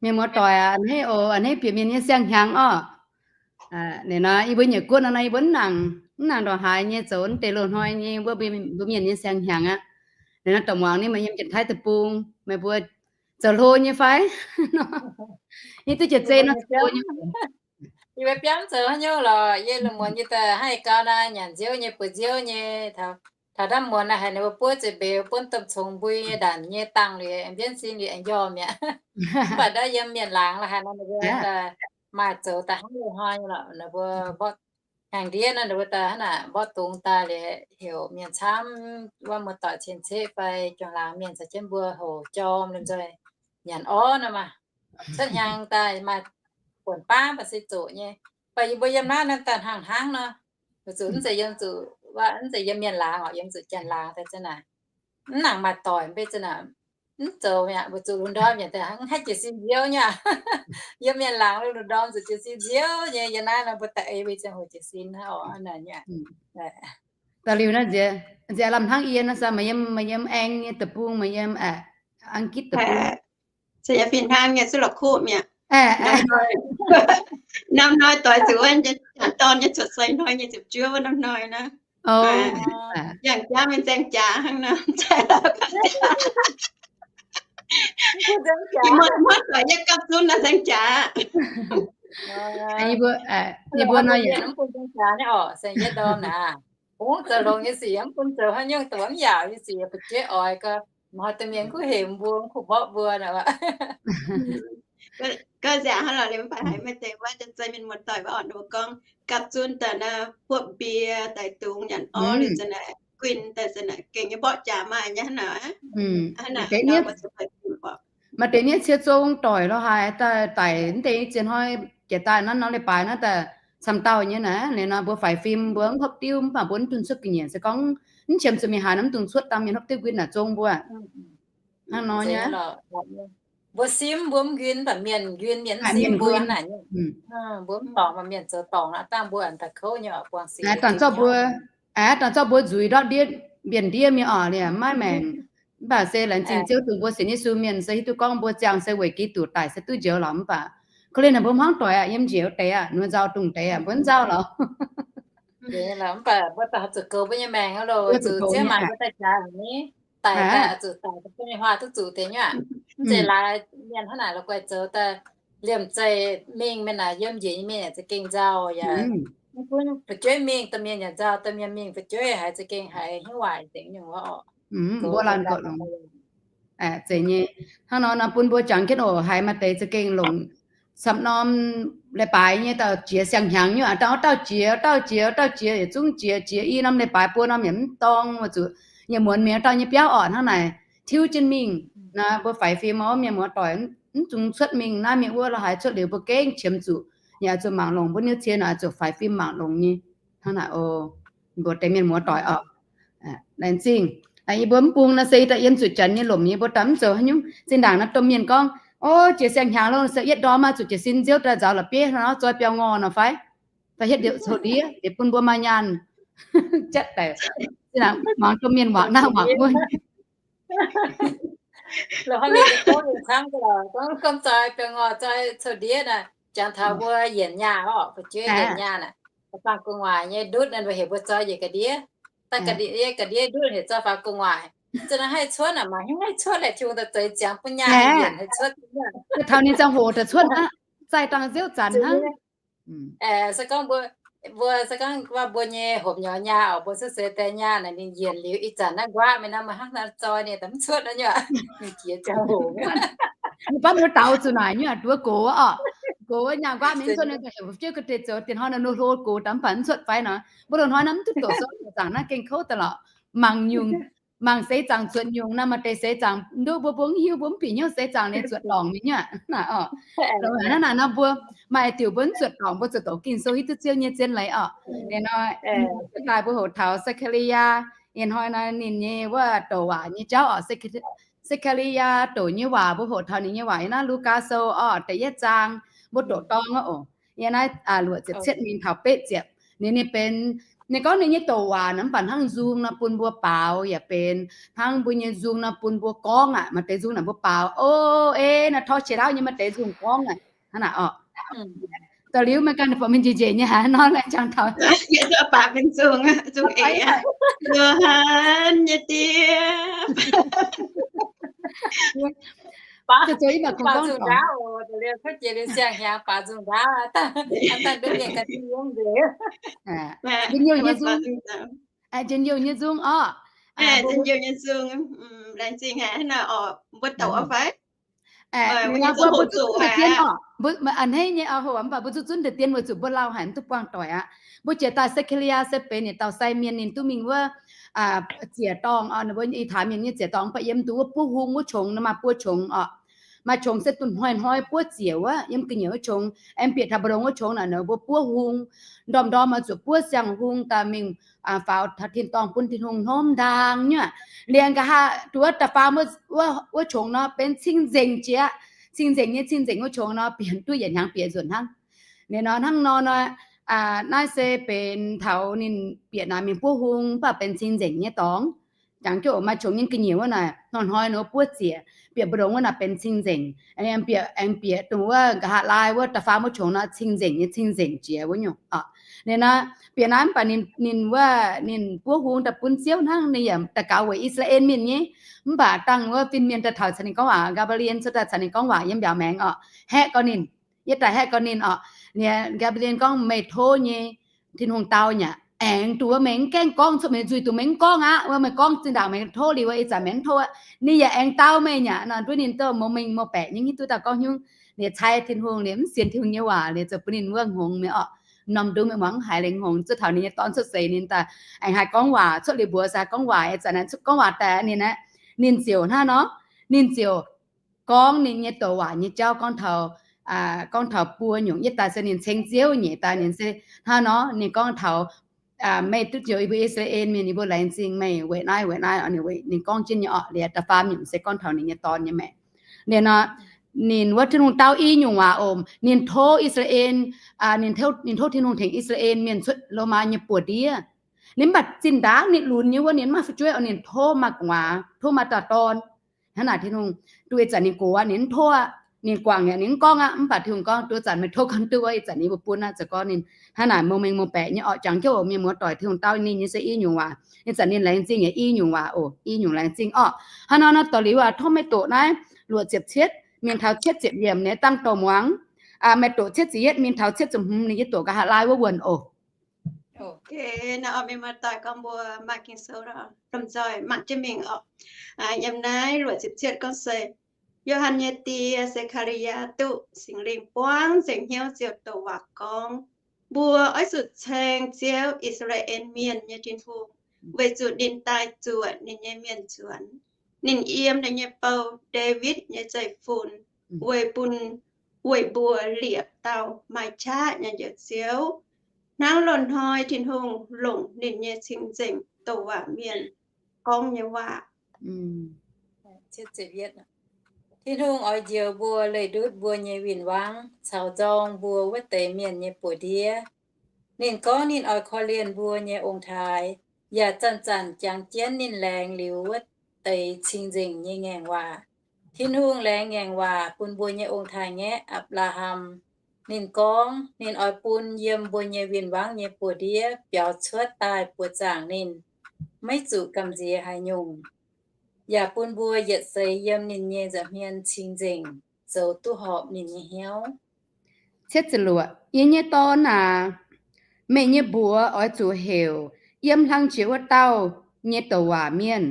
Mienh muoz-doic aac, a'hneiv oc, a'hneiv bieqc mienh nyei siang-hnyangx orqc. Ninh nor yie mbuo nyei guoqv nor, yie mbuo mv nangc, mv nangc ndongc haaix nyei zoux deix loz-hnoi nyei mbuo, mbuo mienh nyei siang-hnyangx aqv. Ninh nor dongh muangx ninh maaih yiem Janx-Taiv deic-bung, meih mbuo zoux hlo nyei fai? Yie duqv jiex zei nor zoux hlo nyei. Yie mbuo biamv zoux haaix nyungc lorqc, yie lungh muonz yie daaih haih gau naaiv nyanc nziouv nyei, buoz nziouv nyei. Taux ndamv muonz naaiv haiz ninh mbuo buov ziepc mbeix, buonv domh congx mbui nyei, ndanc nyei, dangh liuz, aengx mbienv sin liuz, aengx njormh mi'aqv. Mv baac ndau yiem mienh laangz la'haaix nor, ninh mbuo daaih maaih zoux daaih hnangv loz-hnoi nyei lorqc. Ninh mbuo mborqv hnyangx-ndiev nor, ninh mbuo daaih hnangv naaic mborqv dungz daaih liuz, heuc mienh camv, wuov muoz-doic cien-ceqv fai juangc laangz mienh caux jienv mbuo hoc jorm liemh nzoih nyanc orv nor maah. Cuotv hnyangx daaih maaih buonc baav mv baac se zoqc nyei. Mv baac yie mbuo yiem naaiv nor daaih hnangv hnangv nor, weic zuqc mv zeiz yiem zuqc, mv zeiz yiem mienh laangz orqc, yiem zuqc janx laangz daaih za'naaic, mv nangc maaih doic mv bei za'naaic, mv zoux mi'aqv, weic zuqc lungh ndorm mienh daaih mv haih jiez sin nziouv nyei aqv. Yiem mienh laangz lungh ndorm zuqc jiez sin nziouv nyei, yiem naaiv nor mbuo daaih ei mbuo ziangh hoc jiez sin hnangv orqc, hnangv naaic nyei. Da'liuz naaiv nziex, nziex lamh hnangv yie nor, maaih yiem, maaih yiem Aeng nyei deic-bung, maaih yiem Ang^gitv deic-bung. Se yaac fih hnangv nyei, zuqc la'kuqv mi'aqv. Norm hnoi doix zuqc wuov janx dorn nyei cuotv seix hnoi nyei ziepc juov wuov norm hnoi naaiv. Yangh jaav mienh nzaeng jaax hnangv nor. Muoz-muoz doic yie gapv zunv naaiv nzaeng jaax. Yie mbuo, yie mbuo nor yaac mv bun nzaeng jaax naaiv orqc, se yietv ndorm naaic. Kungx zoux longx nyei sic mv bun zoux haaix nyungc, dongh mv yaauc nyei sic fu'jueiv oix gau, mv haih domh mienh kuv hemx mbuo, kuv mborqv mbuo naaic. Gauh nziaauc hnangv lorqc, liemh mv baac haiz maaih deix wuov janx-zei mienh muoz-doic wuov orqc, ninh mbuo gorngv gapv zunv daaih naaiv buoqv mbie daaih dungz nyanc orv liuz za'naaic guin daaih za'naaic gengh nyei mborqv jaax maaih nyei hnangv naaic. Maaih deix nietv cie zong doic lo haaix daaih daic mv deix ziex hnoi jiex daaih naaiv nor leiz-baaix naaiv daaih camv dauh nyei naaic. Liuz nor mbuo faix fim mbuo mv hopv diuv mv baac mbuo mv dungx cuotv ga'nyiec se gorngv mv qiemx zuqc mingh haaix nor mv dungx cuotv, dangh mienh hopv diuv nquin naaic zong mbuo. Hnangv nor nyei. Mbuo simv mbuo mv nquin, mv baac mienh nquin mienh mv simv mbuo naaic. Mbuo mv dorngc, mienh zoux dorngc aqv, dangh mbuo daaih kouv nyei oc, buangh sic. Dangh zorqv mbuo, dangh zorqv mbuo nzuiz ndortv ndiev, mbienc ndiev mingh oc, liemh maiv maengc. Mv baac se laengz zingh Ziouv dongh mbuo sienx Yesu mienh se hiuv duqv gorngv mbuo ziangh se weic Giduc daic se duqv njoux lorqc. Mv baac korv-lienh naaic mbuo hmuangv doic aqv, yiem njiec wuov deix aqv, ninh mbuo nzauh lorqc. Mv baac mbuo daaih zuqc goux mbuo nyei maengc loh, zuqc Ziouv maaic mbuo daaih jaax haic ni, daic daaih zuqc daic, mbuo nyei huaah duqv zuqc deix nyuoqc. Mv zeiz laaix mienh hnangv naaic la'guaih zoux daaih liemh zeih mingh mienh naaic yiem njiec nyei mienh yaac za'gengh nzauh yaac mv gunv fu'jueiv mingh domh mienh yaac nzauh, domh mienh mingh fu'jueiv haiz za'gengh haiz hnyouv waaic nzengc nyungc wuov orqc. Mbuo laanh gox longx. Zeiz nyei. Hnangv nor nor bun mbuo jangx jienv oc, haiz maaih deix za'gengh longc camv norm leiz-baaix nyei dauh jiex siang-hnyangx nyuoqc, dauh dauh jiex, dauh jiex, dauh jiex, yietc zungv jiex, jiex i norm leiz-baaix buo norm yaac mv dorng, weic zuqc yie muonz mienh dauh nyei biauv orqc hnangv naaic tiuv jienv mingh. Naaiv mbuo faix fim mienh muoz-doic mv dungx cuotv mingh naaiv mingh wuov, la'haaix cuotv liuz mbuo gengh qiemx zuqc, yaac zuqc mangc longc mbuo nyei cie naaic, zuqc faix fim mangc longc nyei. Hnangv naaic oc, mbuo deix mienh muoz-doic orqc. Laengz zingh. Yie mbuo mv bung naaiv se daaih yiem zuqc janx nyei lomc, yie mbuo daaih mv zoux haaix nyungc. Zinh ndaangc naaiv domh mienh gorngv, o, jiex siang-hnyangx lo se yietv ndorm maah, zuqc jiez sin nziouv daaih nzaaux la'bieiv nor zoi biauv-ngorh nor fai? Daaih hietv liuz coux ndiev, liuz bun mbuo maaih nyaanh. Jatv daic. Zinh ndaangc muangx domh mienh muangx naaiv muangx wuov. Gorngv zoi biauv-ngorh zoi coux ndiev naaic, jangx taux mbuo yienc nyaah orqc, fu'jueiv yienc nyaah naaic, faaux gu'nguaaic nyei ndutv naaic, mbuo heuc mbuo zoi yietc ga'ndiev. Daaih ga'ndiev, ga'ndiev ndutv heuc zoi faaux gu'nguaaic. Zinh naaiv haih cuotv naaic, mangc haaix haih cuotv leh, tiuv daaih zeix ziangx bun nyaah yienc haih cuotv. Taux ninh ziangh hoc daaih cuotv aqv, zaih dangh nziouv zanc hnangv. Se gorngv mbuo, mbuo se gorngv mbuo nyei hopc nyorx nyaah orqc, mbuo cuotv seix daaih nyaah naaic ninh yienc liuz ih zanc naaiv nquaqv mingh nor, mangc hnangv naaiv zoi ninh daaih mv cuotv naaiv nyuoqc. Ninh jiex ziangh hoc. Ninh baav ninh daaux zuqc naaic nyuoqc, nduov gox orqc. Gox wuov nyaah nquaqv mingh mv cuotv, ninh daaih heuc fu'jueiv ga'deix zoux, dien hnoi naaiv nor hlo gox daaih mv baac mv cuotv fai nor. Mbuo loz-hnoi naaiv mv duqv doqc sou zaangc naaiv gengh kouv daaih lorqc. Mangc nyungc, mangc seix zaangc zuotc nyungc naaic, maaih deix seix zaangc nduqv mbuo mbuo mv hiuv, mbuo mv bieqc hnyouv seix zaangc ninh zuotc dorngc mingh nyuoqc naaic orqc. Naaiv naaic nor mbuo maaih diuc mbuo mv zuotc dorngc, mbuo zuqc doqc Ging-Sou hiuv duqv Ziouv nyei zien leiz orqc. Liuz nor, daaih mbuo hoqc taux Se^kaa^li^yaa, ih hnoi nor ninh nyei wuov douc waac nyei jauv orqc. Se^kaa^li^yaa douc nyei waac, mbuo hoqc taux ninh nyei waac yiem naaiv Lugaa Sou orqc, da'yietv zaang, mbuo doqc dorng oc. Yiem naaiv luoqc ziepc cietv mingh taux betv ziepc. Ninh, ninh benx Ninh gorngv ninh nyei douc waac nor, mv baac hnangv nzung nor bun mbuo baaux yaac benx, hnangv mbuo nyei nzung nor bun mbuo gorngv aqv. Maaih deix nzung naaic mbuo baaux, o, e, naaiv torv qiex lauv nyei, maaih deix nzung gorngv aqv. Hnangv naaic orqc. Da'liuz meih ganh buatc mingh njiec njiec nyei haaix nor laengz jangx taux Yo^han nyei die. Njien-youh nyei nzung orqc. Laengz zingh haic, mbuo douc fai? A'hneiv nyei, mv baac mbuo zuqc zunv deix dien weic zuqc mbuo lauh haic mv duqv buangh doic aqv. Mbuo jiex daaih Sekariyaa se benx yietc dauh sai mienh, ninh duqv mingh wuov ziec-dorngh, ninh mbuo I^taa^laa^mienh nyei ziec-dorngh, mv baac yiem nduqc wuov buov hung wuov qongx nor maaih buo qongx orqc. Maaih qongx se duqv hnoi-hnoi buov ziec wuov, yiem ga'nyiec wuov qongx, aengx bieqc taux mbu'ndongx wuov qongx naaic, ninh mbuo buov hung, ndorm-ndorm oix zuqc buov siang hung daaih mingh faaux taux tin-dorngh bun Tin-Hungh hnomv ndaang nyei aqv. Liuz nqa'haav duqv wuov da'faam wuov qongx nor benx cing-nzengc jiex aqv. Cing-nzengc nyei cing-nzengc wuov qongx nor bieqc duqv yietc hnyangx bieqc nzunc hnangv. Ninh nor hnangv nor nor, naaiv se benx taux ninh bieqc naaic mingh buov hung mv baac benx cing-nzengc nyei dorngx. Jangx jienv oc, maaih qongx nyei ga'nyiec wuov naaic hnoi-hnoi nor buov ziec, bieqc mbu'ndongx wuov naaic benx cing-nzengc. Bieqc aengx bieqc dongh wuov nqa'haav laai wuov da'faam wuov qongx nor cing-nzengc nyei cing-nzengc jiex wuov nyungc. Ninh naaiv bieqc naaiv mv baac ninh wuov ninh buov hung daaih bun Ziouv hnangv, ninh yaac daux gaux weic I^saa^laa^en Mienh nyei. Mv baac dangh wuov fin-mienh daaih taux caux ninh gorngv waac, Gaa^mbe^li^en cuotv daaih caux ninh gorngv waac yiem mbiaauc maengx orqc, haeqv gorx ninh, yie daaih haeqv gorx ninh orqc. Ninh, Gaa^mbe^li^en gorngv, meih tov nyei, Tin-Hungh dau nyei aqv. Aengx dongh wuov meih mv gaengh gorngv cuotv meih nzuih dongh meih mv gorngv aqv. Wuov meih gorngv zinh ndaangc meih tov liuz wuov ih zanc meih mv tov aqv, ninh yaac aengx dau meih nyei aqv. Nor nduov ninh douz mouz mengh mouz baeqc nyei, hiuv duqv dauh gorngv nyungc. Ninh cai Tin-Hungh, ninh mv sienx Tin-Hungh nyei waac, ninh ziouc bun ninh wuov hngongx mi'aqv orqc. Norm ndungv meih muangx mv haiz lengh hngongx. Zuov taux ninh nyei dorn cuotv seix ninh daaih aengx haih gorngv waac, cuotv liuz mbuox se haih gorngv waac, ih zanc naaiv cuotv gorngv waac daaih ninh aqv, ninh ziouc hnangv nor, ninh ziouc gorngv ninh nyei douc waac nyei jauv, gorngv taux, gorngv taux buo nyungc. Yietv daaih se ninh ceng Ziouv, nyeic daaih ninh se hnangv nor, ninh gorngv taux, meih duqv joux yie mbuo I^saa^laa^en Mienh, yie mbuo laengz zingh meih weic naaiv weic naaiv. Ninh gorngv jienv nyei orqc, liuz da'faam nyungc se gorngv taux ninh nyei dorn nyei maengc. Liuz nor, ninh wuov Tin-Hungh dau i nyungc waac oc. Ninh tov I^saa^laa^en, ninh tov Tin-Hungh tengx I^saa^laa^en Mienh cuotv Lomaa nyei buoz-ndiev. Ninh mv baac zinh ndaangc ninh lunx nyei wuov, ninh mv maaih fu'jueiv oc, ninh tov maaih gu'nguaaz, tov maaih dauh dorn. Hnangv naaic Tin-Hungh, duqv ih zanc ninh gox aqv, ninh mv tov aqv, ninh guangc yaac ninh mv gorngv aqv. Mv baac Tin-Hungh gorngv, duqv zanc meih tov ganh duqv wuov, ih zanc yie mbuo bun aqv. Ziouc gorngv ninh hnangv naaic mouz mengh mouz baeqc nyei orqc. Jangx jienv oc, mienh muoz doic, Tin-Hungh dau ninh nyei se i nyungc waac. Ih zanc ninh laengz zingh yaac i nyungc waac oc, i nyungc laengz zingh orqc. Hnangv nor nor, daux liuz aac, tov meih doqc naaiv luoqc ziepc cietv mingh taux cietv ziepc yiemc, ninh dangh dorh muangx. Meih doqc cietv ziepc yietv mingh taux cietv ziepc hmz, ninh yie doqc nqa'haav laai wuov wuonh oc. Naaiv oix mienh muoz doic gorngv mbuo maaih Ging-Sou lomh nzoih mangc jienv mingh oc. Yiem naaiv luoqc ziepc cietv gorngv se, Yo^han nyei die, Se^kaa^li^yaa, duqv Singx Lingh buangv nzengc hnyouv ziouc douc waac gorngv, Mbuo oix zuqc ceng Ziouv, I^saa^laa^en Mienh nyei Tin-Hungh, weic zuqc ninh daaih zuoqc ninh nyei mienh nzuonx. Ninh yiem ninh nyei bou, Ndaawitv nyei zeiv-fun, weic bun, weic mbuo liepc dauh maaih qaqv nyei Njoux Ziouv, hnangv loz-hnoi Tin-Hungh longc ninh nyei cing-nzengc douc waac mienh gorngv nyei waac. Tin-Hungh oix njoux mbuo leih ndutv mbuo nyei win-wangv caux nzorng mbuo wuov deix mienh nyei buoz-ndiev. Ninh gorngv ninh oix korv-lienh mbuo nyei ong-taaix, yaac zanc-zanc jangx jienv ninh laengz liuz wuov deix cing-nzengc nyei ngaengc waac. Tin-Hungh laengz ngaengc waac bun mbuo nyei ong-taaix-ngaeqv, Apc^laa^ham. Ninh gorngv ninh oix bun yiem mbuo nyei win-wangv nyei buoz-ndiev biaux cuotv daaih buoz-zaangc ninh, maiv zuqc gamh nziex haaix nyungc, yaac bun mbuo yietc seix yiem ninh nyei nza'hmien cing-nzengc, zoux duqv horpc ninh nyei hnyouv. Yie nyei dorn aac, meih nyei mbuox oix zuqc heuc Yiem Hlang Jiex Wuov Dauh nyei Douc Waac Mienh,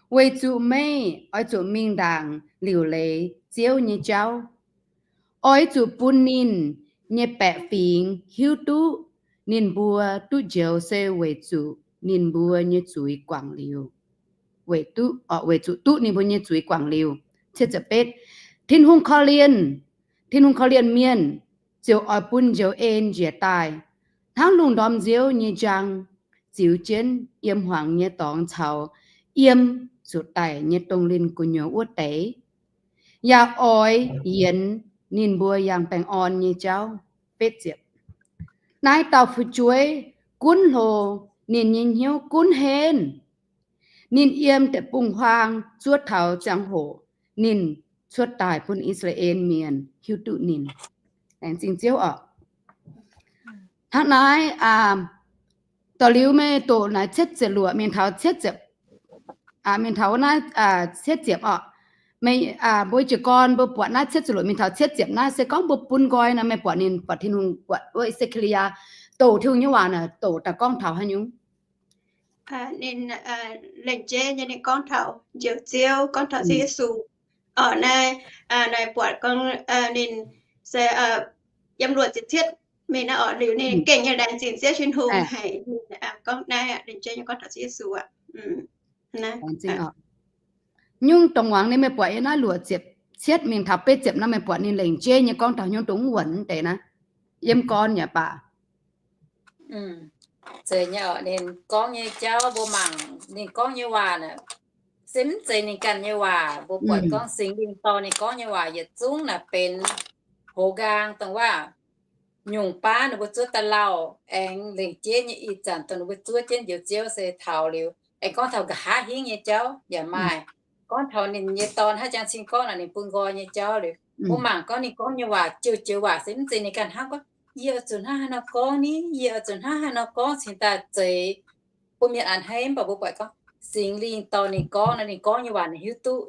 weic zuqc meih oix zuqc mingh ndaangc liuc leiz Ziouv nyei jauv. Oix zuqc bun ninh nyei baeqc fingx hiuv duqv ninh mbuo duqv njoux se weic zuqc ninh mbuo nyei zuiz guangc liuz, weic duqv, weic zuqc duqv ninh mbuo nyei zuiz guangc liuz. Tin-Hungh korv-lienh, Tin-Hungh korv-lienh mienh ziouc oix bun njoux en njiec daaih, hnangv lungh ndorm nziouv nyei njang ziux jienv yiem hmuangx nyei dorngx caux yiem zuqc daic nyei dongh linh gu'nyuoz wuov deix, yaac oix yienx ninh mbuo yangh baengh orn nyei jauv. Naaiv dauh fu'jueiv gunv hlo, ninh nyei hnyouv gunv henv. Ninh yiem deic-bung-huaang zuov taux ziangh hoc ninh cuotv daaih bun I^saa^laa^en Mienh hiuv duqv ninh. Laengz zingh Ziouv oc. Hnangv naaiv, dorh liuz meih doqc naaiv cietv ziepc luoqc mingh taux cietv ziepc, mingh taux naaiv cietv ziepc oc. Meih, mbuo jiez gorn mbuo buatc naaiv cietv ziepc luoqc mingh taux cietv ziepc naaiv se gorngv mbuo bun nqoi nor, meih buatc ninh, buatc Tin-Hungh, buatc wuov Se^kaa^li^yaa douc Tin-Hungh nyei waac naaic douc daaih gorngv taux haaix nyungc? Ninh lengc jeiv nyei ninh gorngv taux Njoux Ziouv, gorngv taux Ziouv Yesu. Orqc, naaiv, naaiv buatc gorngv ninh se yiem luoqc ziepc cietv mingh naaiv orqc, liuz ninh gengh nyei laengz zingh Ziouv Tin-Hungh haic. Ninh gorngv naaiv lengc jeiv nyei gorngv taux Ziouv Yesu aqv. Nyungc dongh muangx ninh meih buatc yiem naaiv luoqc ziepc cietv mingh taux betv ziepc naaiv meih buatc ninh lengc jeiv nyei gorngv taux nyungc dongh wuonc deix naaiv, yiem gorn yaac baac. Zeiz nyei orqc, ninh gorngv nyei jauv mbuo mangc ninh gorngv nyei waac naaic, se mv zeiz ninh ganh nyei waac. Mbuo buatc gorngv Singx Lingh dorh ninh gorngv nyei waac yietc zungv naaic benx hoz nqaang, dongh waac nyungc baav ninh mbuo zuov daaih lauh, aengx lengc jeiv nyei ih zanc dongh ninh mbuo zuov jienv Njoux Ziouv se taux liuz, aengx gorngv taux nqa'haav hingv nyei jauv yaac maaih. Gorngv taux ninh nyei Dorn haaix jangx cing gorngv naaic ninh bun nqoi nyei jauv liuz, mbuo mangc gorngv ninh gorngv nyei waac joux-joux waac se mv zeiz ninh ganh hnangv gorngv, yie oix zuqc hnangv haaix nor gorngv ni, yie oix zuqc hnangv haaix nor gorngv cingx daaih zeiz bun mienh a'hneiv. Mv baac mbuo buatc gorngv Singx Lingh dorh ninh gorngv nor, ninh gorngv nyei waac ninh hiuv duqv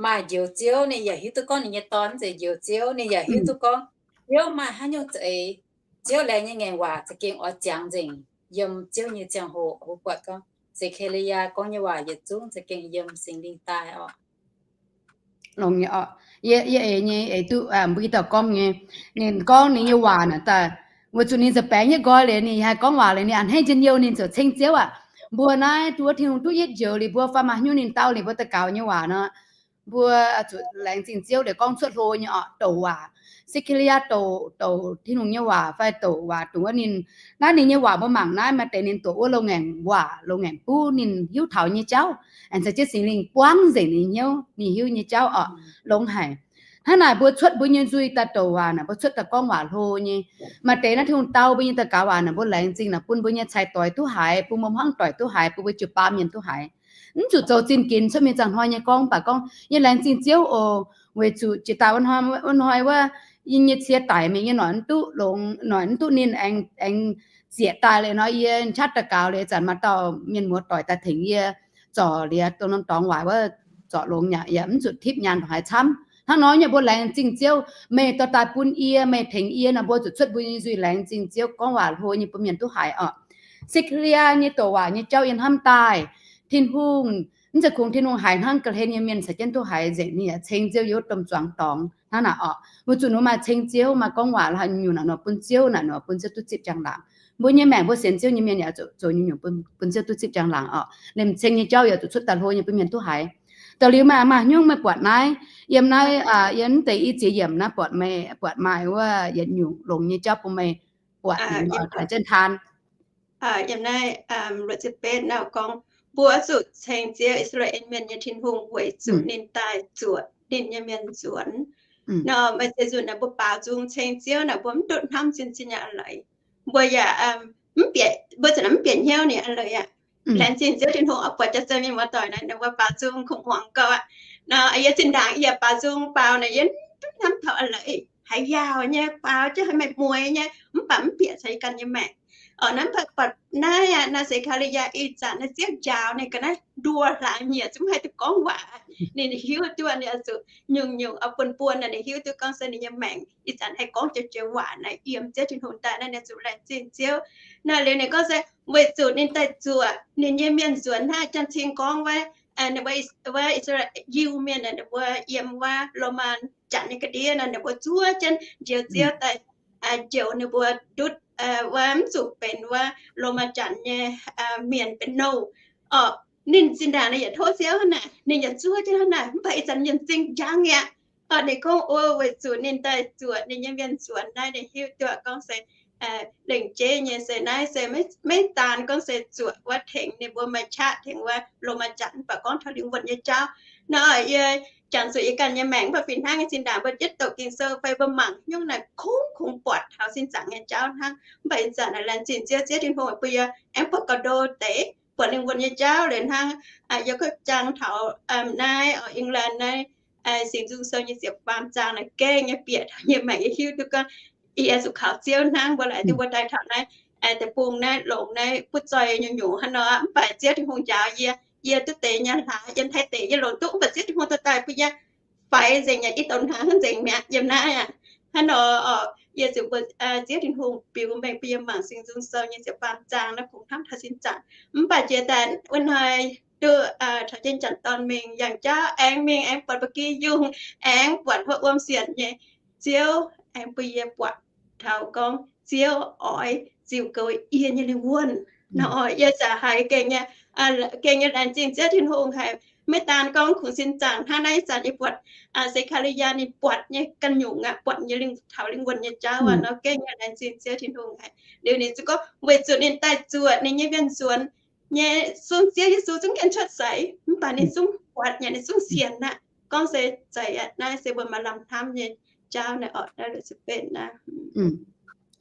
maaih Njoux Ziouv, ninh yaac hiuv duqv gorngv ninh nyei Dorn mv zeiz Njoux Ziouv, ninh yaac hiuv duqv gorngv Ziouv maaih haaix nyungc za'eix, Ziouv laengz nyei ngaengc waac za'gengh oix ziangx nzengc. Yiem Ziouv nyei ziangh hoc mbuo buatc gorngv Sekariyaa gorngv nyei waac yietc zungv za'gengh yiem Singx Lingh daaih orqc. Longx nyei orqc. Yie, yie eix nyei eix duqv mbuo dauh gorngv nyei, ninh gorngv ninh nyei waac naaic daaih, weic zuqc ninh za'baengx nyei nqoi liuz ninh haih gorngv waac liuz ninh a'hneiv njien-youh ninh ziouc ceng Ziouv aqv. Mbuo naaiv duqv Tin-Hungh duqv yietv njoux liuz mbuo fai maaih haaix nyungc ninh dau liuz mbuo daux gaux nyei waac nor, mbuo zuqc laengz zingh Ziouv liuz gorngv cuotv hlo nyei orqc, douc waac. Sekariyaa douc, douc Tin-Hungh nyei waac fai douc waac dongh wuov ninh, naaiv ninh nyei waac mbuo mangc naaiv maaih deix ninh doqc wuov loz-ngaengc waac, loz-ngaengc buv ninh hiuv taux nyei jauv, aengx caux jienv Singx Lingh buangv nzengc ninh hnyouv, ninh hiuv nyei jauv orqc, longx haic. Hnangv naaic mbuo cuotv mbuo nyei nzuih daaih douc waac naaic, mbuo cuotv daaih gorngv waac hlo nyei. Maaih deix naaiv Tin-Hungh dau mbuo nyei daux gaux waac naaic, mbuo laengz zingh naaic bun mbuo nyei cai-doix duqv haiz, bun mbuo hmuangv doic duqv haiz, bun mbuo jiu-baamv mienh duqv haiz. Mv zuqc zoux zinh ginx cuotv mingh ziangh hnoi nyei gorngv, mv baac gorngv yie laengz zingh Ziouv oc, weic zuqc jiex daaih wuov hnoi, wuov hnoi wuov, yie nyei cie daic mingh, yie noic mv duqv longx, noic mv duqv ninh aengx, aengx zieqc daaih liuz nor, yie qaqv daux gaux liuz, zanc maaih dauh mienh muoz doic daaih tengx yie zorc liuz dongh norm dorngx waaic wuov, zorc longx yaac, yaac mv zuqc tipv nyaanh ndongc haaix camv. Hnangv nor nyei mbuo laengz zingh Ziouv, meih dorh daaih bun yie, meih tengx yie nor, mbuo zuqc cuotv mbuo nyei nzuih laengz zingh Ziouv, gorngv waac hlo nyei bun mienh duqv haiz orqc. Sekariyaa nyei douc waac nyei jauv yiem hnamv daaih, Tin-Hungh, mv zeiz kungx Tin-Hungh haiz hnangv, ga'hlen nyei mienh caux jienv duqv haiz nzengc. Ninh yaac ceng Ziouv yiem wuov domh zuangx dorngx hnangv naaic orqc. Mbuo zuqc nor maaih ceng Ziouv, maaih gorngv waac haaix nyungc naaic nor bun Ziouv, naaic nor bun Ziouv duqv zipv njang-laangc. Mbuo nyei maengc mbuo sienx Ziouv nyei mienh yaac zuqc zoux nyungc-nyungc bun, bun Ziouv duqv zipv njang-laangc orqc. Liemh ceng nyei jauv yaac zuqc cuotv daaih hlo nyei bun mienh duqv haiz. Da'liuz maaih, maaih haaix nyungc meih buatc naaiv, yiem naaiv, yiem mv deix i ziex yiemc naaiv buatc meih, buatc maaih wuov yietc nyungc longx nyei jauv bun meih buatc, taux jienv taan. Yiem naaiv luoqc ziepc betv naaiv gorngv, mbuo oix zuqc ceng Ziouv, I^saa^laa^en Mienh nyei Tin-Hungh, weic zuqc ninh daaih zuoqc ninh nyei mienh nzuonx. Nor maaih ziex nzunc naaic mbuo baaux nzung ceng Ziouv naaic, mbuo mv dutv hnamv zinh zinh nyei a'leiz. Mbuo yaac mv bieqc, mbuo za'gengh mv bieqc hnyouv ninh a'leiz aqv. Laengz zingh Ziouv Tin-Hungh oix buatc jaax-zinh mienh muoz-doic naaic, ninh mbuo baaux nzung kungx muangx gauh aqv. Nor yie zinh ndaangc yie yaac baaux nzung baaux naaic, yie mv dutv hnamv taux a'leiz, haiz yaauc nyei, baaux jienv haiz meih mueiz nyei, mv baac mv bieqc caux yie ganh nyei maengc. Orqc, naaiv mv baac buatc naaiv aqv, naaiv Sekariyaa ih zanc naaiv Ziouv njaaux ninh ga'naaiv nduoh hlaangx nyiec, zungv mv haih duqv gorngv waac. Ninh hiuv duqv ninh oix zuqc nyungc-nyungc oix buonv-buonv naaic, ninh hiuv duqv gorngv se ninh nyei maengc ih zanc haih gorngv joux-joux waac naaic yiem Ziouv Tin-Hungh daaih naaiv, ninh zuqc laengz zingh Ziouv. Naaic liuz ninh gorngv se weic zuqc ninh daaih zuoqc ninh nyei mienh nzuonx hnangv janx cing gorngv wuov, wuov I^saa^laa^en Yiuh Mienh naaic, ninh mbuo yiem wuov Lomaa Janx nyei ga'ndiev nor, ninh mbuo zuov jienv Njoux Ziouv daaih njoux ninh mbuo ndutv wuov mv zuqc benx wuov Lomaa Janx nyei mienh benx nouh. Orqc, ninh zinh ndaangc ninh yaac tov Ziouv hnangv naaic, ninh yaac zuov jienv hnangv naaic, mv baac ih zanc ninh zingh njang mi'aqv. Orqc, ninh gorngv, o, weic zuqc ninh daaih zuoqc ninh nyei mienh nzuonx naaiv, ninh hiuv duqv gorngv se lengc jeiv nyei se naaiv se maiv daan gorngv se zuoqc wuov tengx ninh mbuo maaih qaqv tengx wuov Lomaa Janx, mv baac gorngv taux lingh wuonh nyei jauv. Nor yie jangx zuqc yie ganh nyei maengc mv baac fih hnangv nyei zinh ndaangc mbuo yietv doqc Ging-Sou fai mbuo mangc nyungc naaic kungx kungx buatc taux sin zaangc nyei jauv hnangv. Mv baac ih zanc laengz zingh Ziouv, Ziouv Tin-Hungh bun yie aengx buatc gauh ndo deix buatc lingh wuonh nyei jauv liuz hnangv. Yie gorngv jangx taux naaiv England naaiv Singx Nzung Sou nyei ziepc faam zaang naaic gengh nyei bieqc taux yie maengc yie hiuv duqv gorngv yie zuqc kaux Ziouv hnangv. Mbuo laaic diuh mbuo daaih taux naaiv deic-bung naaiv longc naaiv butv zoih nyungc-nyungc hnangv nor, mv baac Ziouv Tin-Hungh njaaux yie, yie duqv deix nyei hlaax, yiem Taiv deic yie longc duqv, mv baac Ziouv Tin-Hungh dorh daaih bun yie faix nzengc, yaac i douc hnaangx nzengc mi'aqv yiem naaiv aqv. Hnangv nor oc, yie ziouc mbuox Ziouv Tin-Hungh biux mengh bun yie mangc Singx Nzung Sou nyei ziepc faam zaang naaiv kungx hnamv taux sin zaangc. Mv baac jiex daaih wuov hnoi duqv taux jienv janx-dorn mingh yangh jauv, aengx mingh aengx buatc ba'gi yungh, aengx buatc hopv wuom sienc nyei. Ziouv aengx bun yie buatc taux gorngv Ziouv oix ziux goux yie nyei lingh wuonh. Nor yie zaqc haiz gengh nyei, gengh nyei laengz zingh Ziouv Tin-Hungh haic. Maiv daan gorngv kungx sin zaangc hnangv naaiv, ih zanc yie buatc Sekariyaa ninh buatc nyei ganh nyungc aqv, buatc nyei taux lingh wuonh nyei jauv aqv. Nor gengh nyei laengz zingh Ziouv Tin-Hungh haic. Liuz ninh ziouc gorngv weic zuqc ninh daaih zuoqc ninh nyei mienh nzuonx nyei zungv Ziouv Yesu zungv gengh cuotv seix, mv baac ninh zungv buatc nyei, ninh zungv sienx aqv. Gorngv se zeiz aqv. Naaiv se mbuo maaih lamh hnamv nyei jauv naaiv oc. Naaiv la'sic benv naaiv.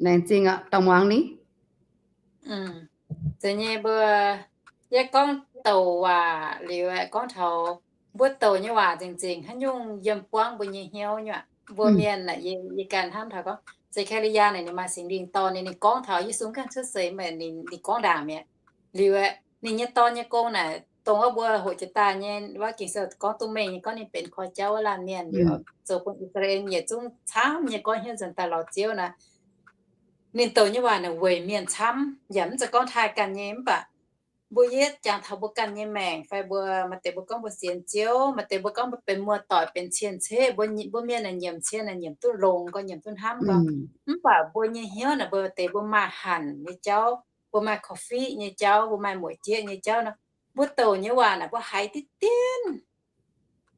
Laengz zingh oc, dorh muangx ni. Zeiz nyei mbuo, yie gorngv douc waac liuz aeqv, gorngv taux mbuo douc nyei waac nzengc nzengc haaix nyungc yiem buangv mbuo nyei hnyouv nyei aqv. Mbuo mienh aeqv, yie ganh hnamv taux gorngv Sekariyaa naaic ninh maaih Singx Lingh dorh ninh, ninh gorngv taux Yesu ganh cuotv seix, ninh gorngv ndaangc mi'aqv. Liuz aeqv, ninh nyei dorn nyei gong naaic, dongh wuov mbuo hoqc jiex daaih nyei wuov Ging-Sou gorngv duqv mengh nyei, gorngv ninh benx koi jauv wuov laanh mienh, liuz zoux bun I^saa^laa^en yietc zungv camv nyei goiv hnyouv nzuonx daaih lorz Ziouv naaic. Ninh douc nyei waac naaic weic mienh camv, yaac mv zeiz gorngv taaih ganh nyei. Mv baac mbuo yietv jangx taux mbuo ganh nyei maengc fai mbuo maaih deix mbuo gorngv mbuo sienx Ziouv, maaih deix mbuo gorngv mbuo benx muoz-doic, benx cien-ceqv, mbuo mienh naaic nyiemc cien naaic nyiemc duqv longx gorx, nyiemc duqv hnamv gorx. Mv baac mbuo nyei hnyouv naaic, mbuo maaih deix mbuo maaih hanc nyei jauv, mbuo maaih korv-fiqv nyei jauv, mbuo maaih muoc jieqv nyei jauv nor, mbuo douc nyei waac naaic mbuo haiz diqv dienv.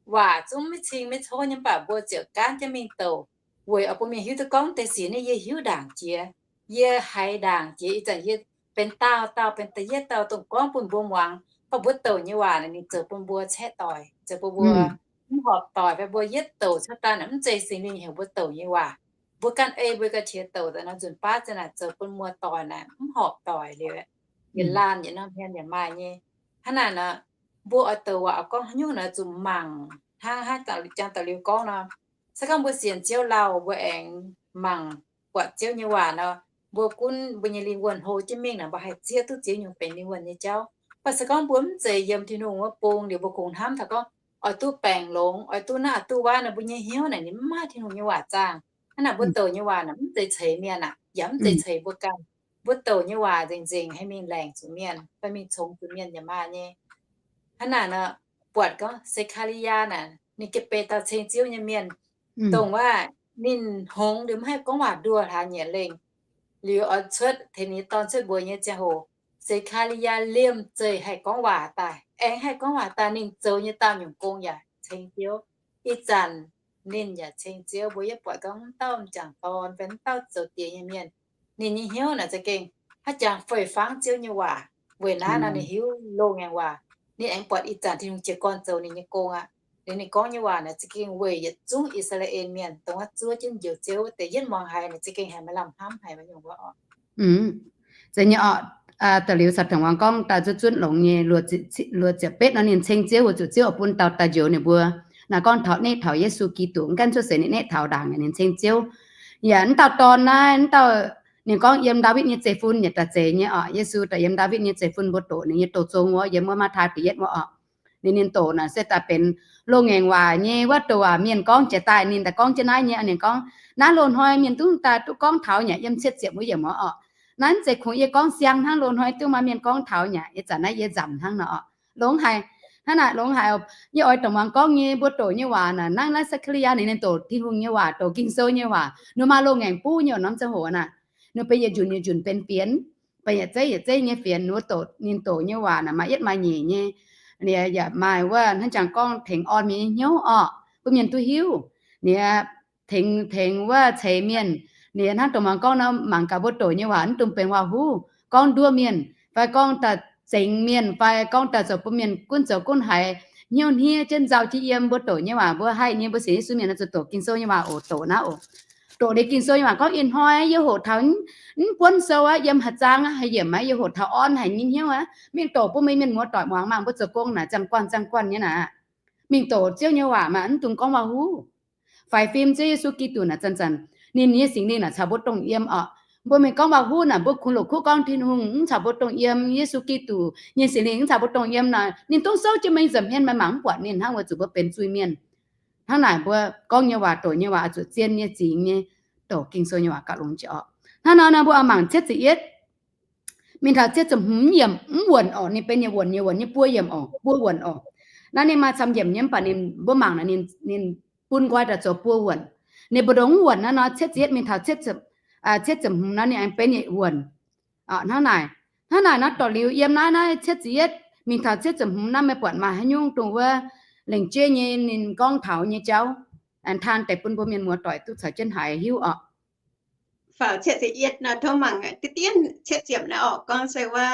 Waac zungv maiv cing maiv cov nyei, mv baac mbuo ziouc gaanv jienv mingh douc, weic oix bun mienh hiuv duqv gorngv deix sic naaiv yie hiuv ndaangc jiex, yie haiz ndaangc jiex. Ih zanc yie benx daauh dauh, benx da'yietv dauh dongh gorngv bun mbuo muangx. Mv baac mbuo douc nyei waac naaic ninh zoux bun mbuo caeqv doic, zoux bun mbuo mv horpc doic, fai mbuo yietv douc cuotv daaih naaic mv zeiz Singx Lingh heuc mbuo douc nyei waac. Mbuo ganh ei mbuo ga'qiex douc daaih nor, nzunc baav za'naaic zoux bun muoz-doic naaic mv horpc doic liuz, yietc laanh yietc norm hmien yaac maaih nyei. Hnangv naaic nor, mbuo oix douc waac oix gorngv haaix nyungc naaic zuqc mangc hnangv, hnangv jangx da'liuz gorngv nor, se gorngv mbuo sienx Ziouv lauh, mbuo aengx mangc buatc Ziouv nyei waac nor, mbuo gunv mbuo nyei lingh wuonh hlo jienv mingh naaic, mbuo haih zieqv duqv Ziouv nyungc benx lingh wuonh nyei jauv. Mv baac se gorngv mbuo mv zeiz yiem Tin-Hungh wuov bung liuz, mbuo kungx hnamv taux gorngv oix duqv baengc longx, oix duqv naaiv oix duqv wuov nor, mbuo nyei hnyouv naaic ninh mv maaih Tin-Hungh nyei waac zaangh. Hnangv naaic mbuo douc nyei waac naaic mv zeiz ceix mienh aqv, yaac mv zeiz ceix mbuo ganh. Mbuo douc nyei waac nzengc nzengc haih mingh laengc zuqc mienh fai mingh congx zuqc mienh yaac maaih nyei. Hnangv naaic nor, buatc gorngv Sekariyaa naaic ninh ga'bei dauh ceng Ziouv nyei mienh, dongh wuov ninh hngongx liuz mv haih gorngv waac nduoh hlaax nyieqc lengh. Liuz oix cuotv tengx ninh nyei dorn cuotv mbuox nyei ziangh hoc, Sekariyaa liemh zeih haih gorngv waac daaih, aengx haih gorngv waac daaih, ninh zoux nyei dauh nyungc gong yaac ceng Ziouv. Ih zanc ninh yaac ceng Ziouv. Mbuo yietv buatc gorngv mv dauh m'jangc dorn fai mv dauh zoux diex nyei mienh, ninh nyei hnyouv naaic za'gengh haaix jangx fei fangv Ziouv nyei waac. Weic naaiv nor ninh hiuv loz-ngaengc waac. Ninh aengx buatc ih zanc Tin-Hungh jiez gorn zoux ninh nyei gong aqv. Liuz ninh gorngv nyei waac naaic za'gengh weic yietc zungv I^saa^laa^en Mienh dongh wuov zuov jienv Njoux Ziouv deix yietv muangx haiz naaic za'gengh haiz maaih lamh hnamv haic nyungc wuov oc. Zeiz nyei oc. Da'liuz caux tengx muangx gorngv daaih zunv zunv longx nyei, luoqc ziepc betv nor ninh ceng Ziouv weic zuqc Ziouv oix bun dauh daaih njoux ninh mbuo. Naaiv gorngv taux, neqv taux Yesu Giduc, mv gaengh cuotv seix ninh neqv taux ndaangc ninh ceng Ziouv. Yaac mv dauh dorn naaiv, mv dauh, ninh gorngv yiem Ndaawitv nyei zeiv-fun yaac daaih zeiz nyei oc. Yesu daaih yiem Ndaawitv nyei zeiv-fun mbuo doqc ninh nyei douz zong wuov, yiem wuov Matv^taai da'yietv wuov oc. Ninh, ninh doqc naaic se daaih benx loz-ngaengc waac nyei wuov douz waac mienh gorngv jiex daaih ninh daaih gorngv jienv naaiv nyei. Ninh gorngv, naaiv loz hnoi mienh dungv daaih duqv gorngv taux nyei, yiem cietv ziepc wuov yiemc wuov oc. Naaiv mv zeiz kungx yie gorngv siang hnangv, loz hnoi dungv maaih mienh gorngv taux nyei. Ih zanc naaiv yie nzamc hnangv nor oc. Longx haic. Hnangv naaic longx haic. Yie oix dongh muangx gorngv nyei mbuo doqc nyei waac naaic, hnangv naaiv Sekariyaa ninh, ninh doqc Tin-Hungh nyei waac, doqc Ging-Sou nyei waac, ninh maaih loz-ngaengc buv nyei norm ziangh hoc naaic, ninh benx yietc nzunc yietc nzunc benx fienx, benx yietc zeiv yietc zeiv nyei fienx. Wuov doqc, ninh doqc nyei waac naaic maaih yietv maaih nyeic nyei. Ninh yaac maaih wuov hnangv jangx gorngv tengx orn mienh nyei hnyouv orqc, bun mienh duqv hiuv. Ninh tengx, tengx wuov ceix mienh. Ninh hnangv dongh muangx gorngv nor, mangc gaax mbuo doqc nyei waac mv dungx benx waac-huv, gorngv nduov mienh fai gorngv daaih zengx mienh fai gorngv daaih zoux bun mienh gunv zoux gunv haiz hnyouv hniev jienv nzauh jienv yiem. Mbuo doqc nyei waac, mbuo haih nyei, mbuo sienx Yesu mienh naaiv zuqc doqc Ging-Sou nyei waac oc. Doqc naaiv oc. Doqc liuz Ging-Sou nyei waac gorngv ih hnoi yie hoqc taux mv buonv sou aqv, yiem haaix zaang aqv, haaix yiemc aqv, yie hoqc taux orn haic nyei hnyouv aqv. Mingh doqc bun meih mienh muoz doic muangx maah, mbuo zoux gong naaic ziangh guanh ziangh guanh nyei naaic. Mingh doqc Ziouv nyei waac maah, mv dungx gorngv waac-huv. Faix fim Ziouv Yesu Giduc naaic zanc-zanc ninh nyei Singx Lingh naaic caux mbuo dongh yiem oc. Mbuo mingh gorngv waac-huv naaic, mbuo kungx longc kuv gorngv Tin-Hungh mv caux mbuo dongh yiem, Yesu Giduc nyei Singx Lingh mv caux mbuo dongh yiem naaic, ninh dongv souv jienv meih nza'hmien, meih mangc mv buatc ninh hnangv, weic zuqc mbuo benx zuiz-mienh. Hnangv naaic mbuo gorngv nyei waac, doqc nyei waac zuqc zien nyei, zingx nyei, doqc Ging-Sou nyei waac gauh longx jiex oc. Hnangv nor nor mbuo oix mangc cietv ziepc yietv. Mingh taux cietv ziepc hmz yiemc mv wuonc oc. Ninh benx yietc wuonc, yietc wuonc nyei buo yiemc oc, buo wuonc oc. Naaiv ninh maaih camv yiemc nyei, mv baac ninh, mbuo mangc naaic ninh, ninh bun nqoi daaih zoux buo wuonc. Ninh mbu'ndongx mv wuonc naaiv nor, cietv ziepc yietv mingh taux cietv ziepc, cietv ziepc hmz naaiv ninh aengx benx yietc wuonc. Hnangv naaic, hnangv naaic nor doqc liuz yiem naaiv, naaiv cietv ziepc yietv mingh taux cietv ziepc hmz naaiv meih buatc maaih haaix nyungc dongh wuov lengc jeiv nyei ninh gorngv taux nyei jauv, taan deix bun mbuo mienh muoz doic duqv caux jienv haiz hiuv oc. Faaux cietv ziepc yietv nor, tov mangc diqv dien cietv ziepc naaiv oc, gorngv se wuov,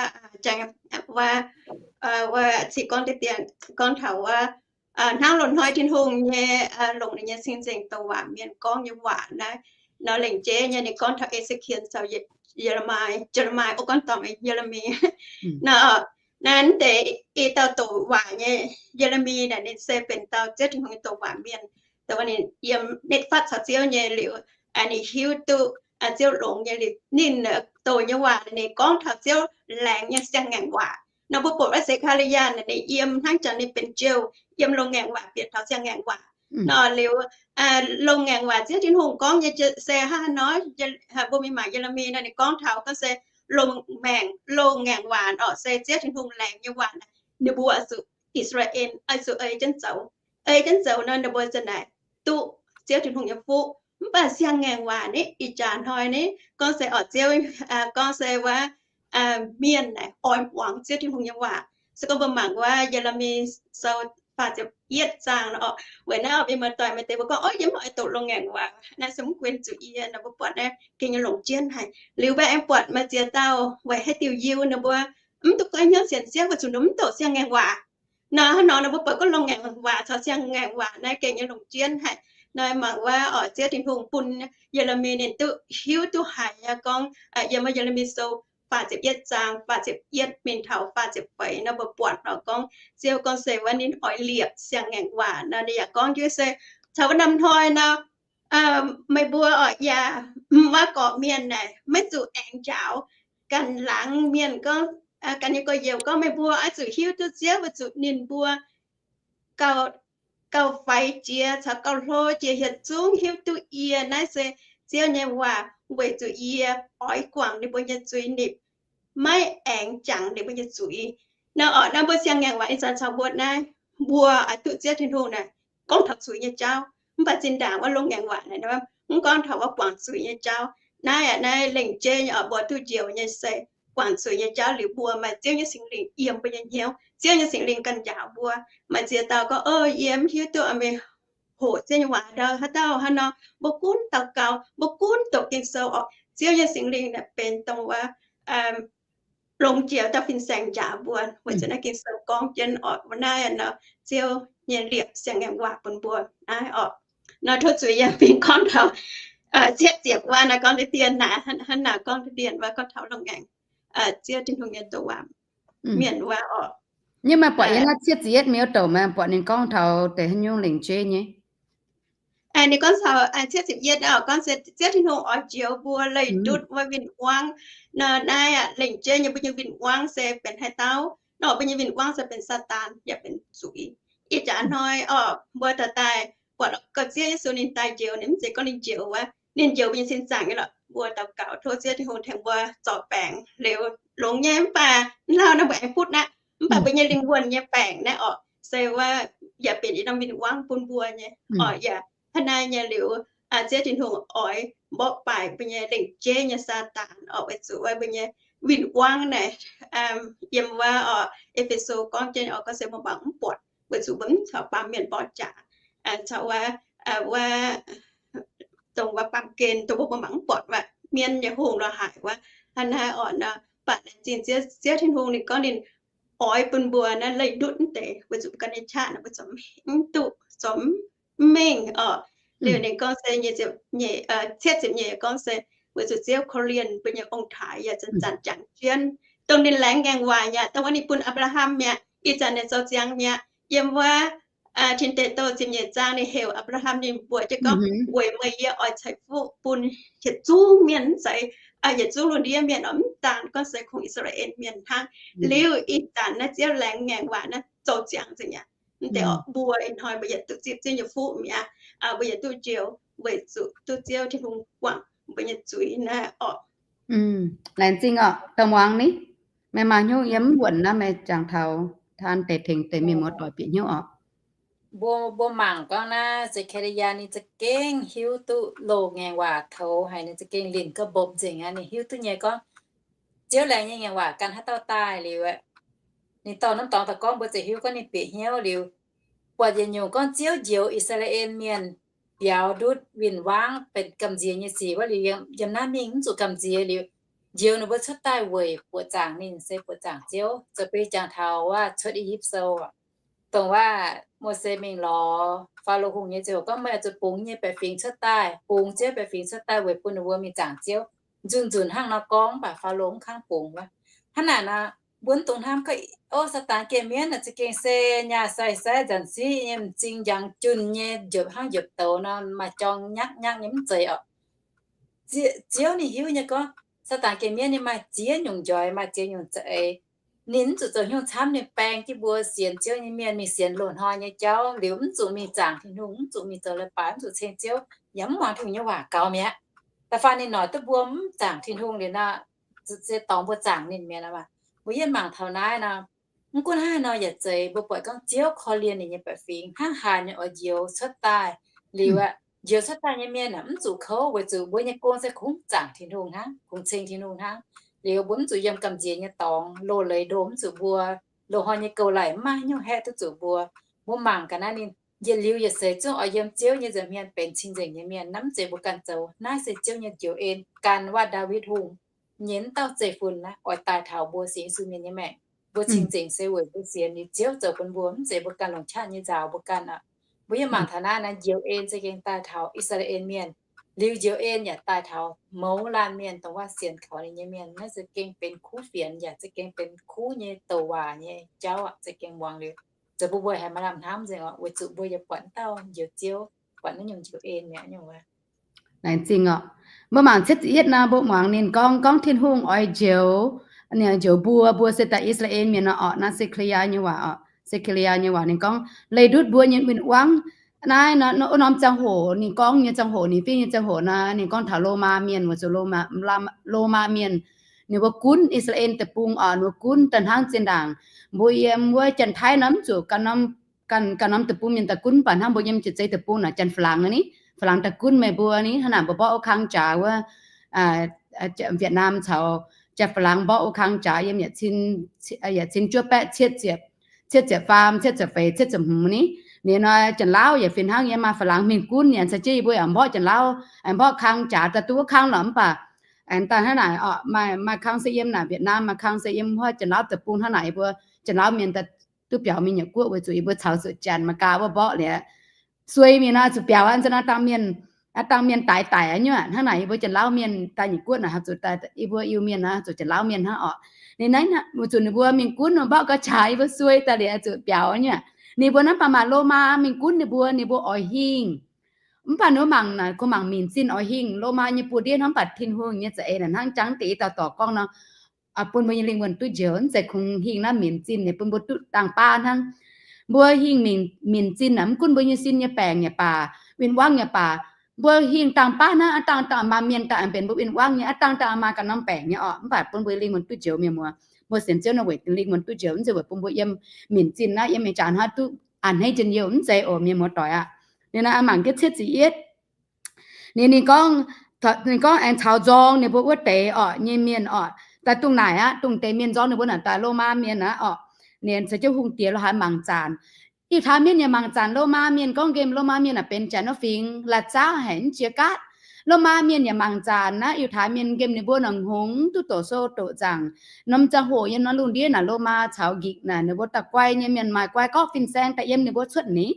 wuov, wuov ziqc gorngv diqv dien, gorngv taux wuov, hnangv loz-hnoi Tin-Hungh nyei, longc ninh nyei cing-nzengc douc waac mienh gorngv nyei waac naaiv. Nor lengc jeiv nyei ninh gorngv taux E^se^kie caux Ye^le^mi, Ye^le^mi, o, gorngv dorngc Ye^le^mi. Nor, naaiv deix i dauh douc waac nyei, Ye^le^mi naaic ninh se benx dauh Ziouv Tin-Hungh nyei douc waac mienh. Dongh ninh yiem nitv fatv caux Ziouv nyei liuz, ninh hiuv duqv Ziouv longx nyei liuz, ninh douc nyei waac ninh gorngv taux Ziouv laengz nyei siang-ngaengc waac. Nor mbuo buatc wuov Se^kaa^li^yaa naaic ninh yiem hnangv jangx ninh benx jouh, yiem loz-ngaengc waac bieqc taux siang-ngaengc waac. Nor liuz, loz-ngaengc waac Ziouv Tin-Hungh gorngv nyei se hnangv haaix nor, mbuo mingh mangc Ye^le^mi nor ninh gorngv taux gorngv se loz-maengc, loz-ngaengc waac oc, se Ziouv Tin-Hungh laengz nyei waac naaic, ninh mbuo oix zuqc, I^saa^laa^en oix zuqc ei jienv zoux. Ei jienv zoux nor ninh mbuo za'naaic duqv Ziouv Tin-Hungh nyei fuqv. Mv baac siang-ngaengc waac ni, ih jaax hnoi ni, gorngv se oc Ziouv, gorngv se wuov, mienh naaic oix muangx Ziouv Tin-Hungh nyei waac. Se gorngv mbuo mangc wuov Ye^le^mi Sou faah ziepc yietv zaang nor, weic naaiv oix mienh muoz-doic maaih deix mbuo gorngv, o, yie mv oix doqc loz-ngaengc waac, naaiv se mv guen zuqc yie nor, mbuo buatc naaiv gengh nyei longc jienv haic. Liuz mbuo aengx buatc maaih ziex dauh weic haaix diuc Yiu ninh mbuo mv duqv goiv hnyouv sienx Ziouv weic zuqc ninh mv doqc siang-ngaengc waac. Nor hnangv nor nor mbuo buatc gorngv loz-ngaengc waac caux siang-ngaengc waac naaiv gengh nyei longc jienv haic. Nor mangc wuov oc, Ziouv Tin-Hungh bun Ye^le^mi ninh duqv hiuv duqv haiz nyei gorngv, yiem wuov Ye^le^mi Sou faah ziepc yietv zaang faah ziepc yietv mingh taux faah ziepc feix nor mbuo buatc nor gorngv Ziouv gorngv se wuov ninh oix liepc siang-ngaengc waac nor ninh yaac gorngv jienv se caux wuov norm hnoi nor, meih mbuo oc yaac mv waac gorqv mienh naaic maiv zuqc aengx njaaux ganh laangz mienh gorngv, ganh nyei gorx-youz gorngv meih mbuo oix zuqc hiuv duqv Ziouv weic zuqc ninh mbuo gauh, gauh faix jiex caux gauh hlo jiex hieh zungv hiuv duqv yie naaiv se Ziouv nyei waac weic zuqc yie oix guangc ninh mbuo nyei zuiz nipc, maiv aengx jangx ninh mbuo nyei zuiz. Nor oc, naaiv mbuo siang-ngaengc waac ih zanc caux mbuo naaiv, mbuo oix duqv Ziouv Tin-Hungh naaic gorngv taux zuiz nyei jauv. Mv baac zinh ndaangc wuov loz-ngaengc waac naaic mv gorngv taux wuov guangc zuiz nyei jauv. Naaiv aqv, naaiv lengc jeiv nyei oc, mbuo duqv njoux nyei se guangc zuiz nyei jauv liuz mbuo maaih Ziouv nyei Singx Lingh yiem mbuo nyei hnyouv, Ziouv nyei Singx Lingh ganh njaaux mbuo. Maaih ziex dauh gorngv, o, yie mv hiuv duqv meih hoqc Ziouv nyei waac ndau haaix dauh haaix nor. Mbuo gunv daux gaux, mbuo gunv doqc Ging-Sou oc, Ziouv nyei Singx Lingh naaic benx dongh wuov longx jiex dauh fin-saeng njaaux mbuo. Weic zuqc naaiv Ging-Sou gorngv jienv oc, naaiv nor Ziouv nyei liepc siang-ngaengc waac bun mbuo naaiv oc. Nor tov zuiz yie mingh gorngv taux cietv ziepc wuov naaiv gorngv deix dien naaic, hnangv naaic gorngv deix dien wuov gorngv taux loz-ngaengc, Ziouv Tin-Hungh nyei douc waac mienh wuov oc. Nyei maaih buatc yiem naaiv cietv ziepc yietv mingh wuov douc maaih buatc ninh gorngv taux deix haaix nyungc lengc jeiv nyei. Ninh gorngv taux cietv ziepc yietv oc, gorngv se Ziouv Tin-Hungh oix njoux mbuo leih ndutv wuov win-wangv. Nor naaiv aqv, lengc jeiv nyei mbuo nyei win-wangv se benx haaix dauh? Nor mbuo nyei win-wangv se benx Saadaan yaac benx zuiz. Ih jaax hnoi oc, mbuo daaih daaih buatc gauh Ziouv Yesu ninh daaih njoux, ninh mv zeiz gorngv ninh njoux wuov, ninh njoux mbuo nyei sin zaangc nyei lorqc. Mbuo daux gaux tov Ziouv Tin-Hungh tengx mbuo zorc baengc liuz longx nyei, mv baac hnangv naaiv mbuo aengx butv aqv. Mv baac mbuo nyei lingh wuonh nyei baengc naaiv oc, se wuov yaac benx yietc norm win-wangv bun mbuo nyei oc. Yaac hnangv naaiv nyei liuz, Ziouv Tin-Hungh oix mborqv baaic mbuo nyei lengc jeiv nyei Saadaan oc, weic zuqc wuov mbuo nyei win-wangv naaic, yiem wuov oc, E^fe^so gorngv jienv oc, gorngv se mbuo mangc mv buatc, weic zuqc mbuo mv caux baamh mienh mborqv jaax, caux wuov, wuov dongh wuov baamh gen dongh mbuo mbuo mangc mv buatc wuov, mienh nyei hungh lorz haic wuov, hnangv naaiv oc nor. Mv baac laengz zingh Ziouv, Ziouv Tin-Hungh ninh gorngv ninh oix bun mbuo naaiv leih ndutv mv deix, weic zuqc mbuo ganh nyei qaqv naaiv mbuo zoux mv duqv, zoux mv mengh oc. Liuz ninh gorngv se nyei, cietv ziepc nyeic gorngv se weic zuqc Ziouv korv-lienh mbuo nyei ong-taaix yaac zanc-zanc jangx jienv, dongh ninh laengz ngaengc waac yaac dongh wuov ninh bun Apc^laa^ham mi'aqv. Ih zanc ninh zoux ziangx mi'aqv. Yiem wuov Tin Deic Douh ziepc nyeic zaang ninh heuc Apc^laa^ham ninh mbuox jienv gorngv, weic meih yie oix ceix fuqv bun yietc zungv mienh, mv zeiz yietc zungv lungh ndiev mienh oc, mv daan gorngv se kungx I^saa^laa^en Mienh hnangv. Liuz ih zanc naaiv Ziouv laengz ngaengc waac naaiv zoux ziangx nzengc aqv. Mv deix oc, mbuo ih hnoi mbuo yietc duqv zipv Ziouv nyei fuqv mi'aqv. Mbuo yietc duqv njoux weic zuqc duqv Ziouv Tin-Hungh guangc mbuo nyei zuiz naaiv oc. Laengz zingh oc, dongh muangx ni. Meih maaih hnyouv yiem mv wuonc naaiv meih jangx taux taan deix tengx deix mienh muoz-doic bieqc hnyouv oc. Mbuo, mbuo mangc gorngv naaiv Se^kaa^li^yaa ninh za'gengh hiuv duqv loz-ngaengc waac toux haic, ninh za'gengh linh ga'mbopv nzengc aqv. Ninh hiuv duqv nyei gorngv Ziouv laengz nyei ngaengc waac gan haaix dauh daaih liuz, ninh dorh norm dorngx daaih gorngv mbuo ziouc hiuv gorngv ninh bieqc hnyouv liuz, buatc yietc nyungc gorngv Ziouv njoux I^saa^laa^en Mienh biaux ndutv win-wangv benx gamh nziex nyei sic wuov liuz, yiem naaiv mingh mv zuqc gamh nziex liuz, njoux ninh mbuo cuotv daaih weic buoqc zaangc ninh se buoqc zaangc Ziouv. Zoux bun jangx taux wuov Cuotv I^yipv Sou, dongh wuov Mose mingh lorz Faalo Hungh nyei ziouc gorngv, meih oix zuqc bungx yie nyei baeqc fingx cuotv daaih, bungx Ziouv baeqc fingx cuotv daaih weic bun ninh mbuo mingh zaangc Ziouv. Nzunc-nzunc hnangv nor gorngv, mv baac Faalo mv kangv bungx wuov. Hnangv naaic nor, mbuo mv dungx hnamv gorngv, o, Saadaan geh mienv naaic za'gengh se nyaah sai sai nzanc siqv nyei, m'zing njang junh nyei, njopv hnangv njopv douz nor, maaih jorng nyakv nyakv nyei, mv zeiz oc. Ziouv ninh hiuv nyei gorngv, Saadaan geh mienv ninh maaih ziex nyungc njoix, maaih ziex nyungc za'eix. Ninh mv zuqc zoux hnyouv camv ninh baeng jienv mbuo sienx Ziouv nyei mienh mingh sienx loz-hnoi nyei jauv liuz, mv zuqc mingh zaangc Tin-Hungh, mv zuqc mingh zoux leiz-baaix, mv zuqc ceng Ziouv, yaac mv muangx Tin-Hungh nyei waac gaux mi'aqv. Da'faanh ninh noic duqv mbuo mv zaangc Tin-Hungh liuz nor, se dorngx mbuo zaangc ninh mi'aqv. Mbuo yie mangc taux naaiv nor, mv gunv hnangv haaix nor yaac zeiz mbuo buatc gorngv Ziouv korv-lienh ninh nyei baeqc fingx hnangv haaix nyungc oix njoux cuotv daaih. Liuz aqv, njoux cuotv daaih nyei mienh aeqv, mv zuqc kouv weic zuqc mbuo nyei gong se kungx zaangc Tin-Hungh hnangv, kungx ceng Tin-Hungh hnangv. Liuz mbuo mv zuqc yiem gamh nziex nyei dorngx, loz-leiz ndo mv zuqc mbuo, loz-hnoi nyei gouv-laic mv maaih haaix nyungc haeqv duqv zuqc mbuo. Mbuo mangc ga'naaiv ninh yietc liuz yietc seix zungv oix yiem Ziouv nyei nza'hmien benx cing-nzengc nyei mienh. Naaiv mv zeiz mbuo ganh zoux, naaiv se Ziouv nyei njoux en. Gan waac Ndaawitv Hungh nyei wuov dauh zeiv-fun naaiv oix daaih taux mbuo sienx Yesu mienh nyei maengc. Mbuo cing-nzengc se weic mbuo sienx liuz Ziouv zoux bun mbuo, mv zeiz mbuo ganh longc qaqv nyei nzaaux mbuo ganh aqv. Mbuo yie mangc taux naaiv, naaiv njoux en za'gengh daaih taux I^saa^laa^en Mienh, liuz njoux en yaac daaih taux mouz laanh mienh, dongh waac sienx kaux ninh nyei mienh. Naaiv za'gengh benx kuv fienx yaac za'gengh benx kuv nyei douc waac nyei jauv aqv. Za'gengh muangx liuz, zoux bun mbuo haiz maaih lamh hnamv nzengc oc, weic zuqc mbuo yaac buatc wuov dauh njoux Ziouv, buatc naaiv nyungc njoux en mi'aqv nyungc. Laengz zingh oc. Mbuo mangc cietv ziepc yietv nor, mbuo muangx ninh gorngv, gorngv Tin-Hungh oix njoux, njoux mbuo, mbuo se daaih I^saa^laa^en Mienh nor oc. Naaiv Se^kaa^li^yaa nyei waac oc. Se^kaa^li^yaa nyei waac ninh gorngv leih ndutv mbuo nyei win-wangv. Naaiv nor, wuov norm ziangh hoc ninh gorngv nyei ziangh hoc, ninh fingx nyei ziangh hoc nor, ninh gorngv taux Lomaa Mienh, weic zuqc Lomaa, Lomaa Mienh ninh mbuo gunv I^saa^laa^en Deic-Bung oc, ninh mbuo gunv daaih hnangv zinh ndaangc mbuo yiem wuov Janx-Taiv nor mv zuqc ganh norm deic-bung mienh daaih gunv, mv baac hnangv mbuo yiem jiex zeiv deic-bung naaic, Janx-Faalaangx ni, Faalaangx daaih gunv meih mbuo ni. Hnangv naaic mbuo mborqv wuov kang jaax wuov, Việt Nam caux Janx-Faalaangx mborqv wuov kang jaax yiem yietc cin, yietc cin juov baeqv cietv ziepc, cietv ziepc faam, cietv ziepc feix, cietv ziepc hmz ni. Ninh nor Janx-Lauv yaac fih hnangv yiem maaih Faalaangx mingh gunv, ninh caux jienv yie mbuo yaac mborqv Janx-Lauv, mborqv kang jaax daaih duqv wuov kang lorqc, mv baac daaih hnangv naaic oc, maaih, maaih kang se yiem naaic Việt Nam, maaih kang se yiem wuov Janx-Lauv deic-bung hnangv naaic, yie mbuo Janx-Lauv mienh daaih duqv biaux mingh nyei guoqv weic zuqc yie mbuo caux zuqc Janx Meigaa wuov mborqv liuz, suei mingh nor zuqc biaux aqv, nzunc naaiv dangh mienh, dangh mienh daix daic aqv nyuoqc. Hnangv naaic yie mbuo Janx-Lauv mienh daaih nyei guoqv naaic, zuqc yie mbuo Iu-Mienh naaic, zuqc Janx-Lauv mienh hnangv oc. Ninh naaiv zuqc ninh mbuo mingh gunv mborqv gauh qaqv, yie mbuo suei daaih liuz zuqc biaux nyuoqc. Ninh mbuo naaiv baac maaih Lomaa mingh gunv ninh mbuo, ninh mbuo oix hingh. Mv baac ninh mbuo mangc naaic, kungx mangc minc zinh oix hingh. Lomaa nyei buoz-ndiev hnangv baac Tin-Hungh nyei za'eix naaic hnangv jangx deix dauh dorc gorngv nor, bun mbuo nyei lingh wuonh duqv njoux, mv zeiz kungx hingh naaiv minc zinh nyei bun mbuo duqv dangh baav hnangv. Mbuo hingh minc zinh naaic, mv gunv mbuo nyei sin nyei baengc yaac baac, win-wangv yaac baac, mbuo hingh dangh baav hnangv. Aav dangh dangh maaih mienh daaih aengx benx mbuo win-wangv nyei, aav dangh dangh maaih ganh norm baengc nyei oc. Mv baac bun mbuo lingh wuonh duqv njoux, mienh muoz, mbuo sienx Ziouv nor weic lingh wuonh duqv njoux, mv zeiz weic bun mbuo yiem minc zinh naaiv, yiem mingh jaax hnoi duqv a'hneiv njien-youh, mv zeiz oc, mienh muoz-doic aqv. Ninh naaiv mangc jienv cietv ziepc yietv. Ninh, ninh gorngv, ninh gorngv aengx caux nzorng ninh mbuo wuov deix oc, nyei mienh oc, daaih dungh naaic aqv, dongh deix mienh nzorng ninh mbuo naaic daaih Lomaa mienh aqv oc. Ninh caux jienv hungh diex lorz haaix mangc zanc. Ih hnoi mienh yaac mangc zanc Lomaa mienh, gorngv nqemh Lomaa mienh naaic benx Janx wuov fingx, la'zauv haic, mv jiex gaatv. Lomaa mienh yaac mangc zaanc naaiv, Yiutai mienh nqemh ninh mbuo nor hngongx duqv doqc sou doqc nzaangc. Norm ziangh hoc yiem norm lungh ndiev naaic, Lomaa caux Ngikc naaic, ninh mbuo daaih guai nyei mienh maaih guai gorqv fin-saeng daaih yiem ninh mbuo cuotv ni.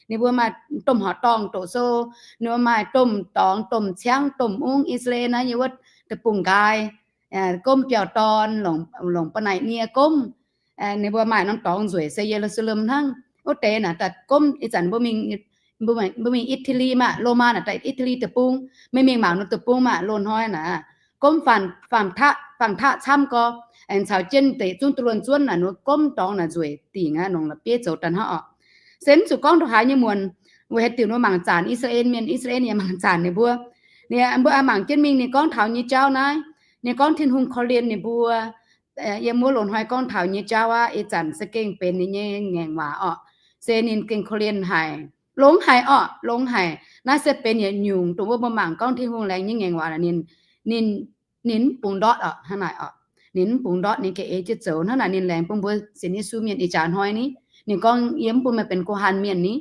Ninh mbuo maaih domh horqc dorngh doqc sou, ninh mbuo maaih domh dorngx, domh ciangv, domh ungv. I^saa^laa^en naaiv nyei wuov deic-bung nqaai, gomv biauv-dorn, longc ba'naic nie gomv. Ninh mbuo maaih norm dorngx nzueic se Ye^lu^saa^lem hnangv. Wuov deix naaic daaih gomv. Ih zanc mbuo mingh, mbuo mingh I^taa^li maah, Lomaa naaic daaih I^taa^li deic-bung, meih mingh mangc ninh deic-bung maah, loz-hnoi naaic gomv faanh, faanh taqv, faanh taqv camv gorx, aengx caux jienv deix zungv duqv luonx zuonv naaic, ninh mbuo gomv dorngx naaic nzueic dingc aqv, longc la'bieiv zoux daaih hnangv oc. Se mv zuqc gorngv ndongc haaix nyei muonc, weic haaix diuc mbuo mangc zaanc I^saa^laa^en mienh, I^saa^laa^en yaac mangc zaanc ninh mbuo. Ninh mbuo mangc jienv mingh ninh gorngv taux nyei jauv naaiv, ninh gorngv Tin-Hungh korv-lienh ninh mbuo, yiem wuov loz-hnoi gorngv taux nyei jauv aqv. Ih zanc se gengh benx ninh nyei ngaengc waac orqc. Se ninh gengh korv-lienh haic, longx haic orqc, longx haic. Naaiv se benx yietc nyungc dongh wuov mbuo mangc gorngv Tin-Hungh laengz nyei ngaengc waac, ninh, ninh, ninh mv bungx ndortv orqc, hnangv naaic orqc. Ninh mv bungx ndortv, ninh ga'eix jienv zoux. Hnangv naaic ninh laengz bun mbuo sienx Yesu mienh ih jaax hnoi ni, ninh gorngv, yie mv bun meih benx go han mienh ni.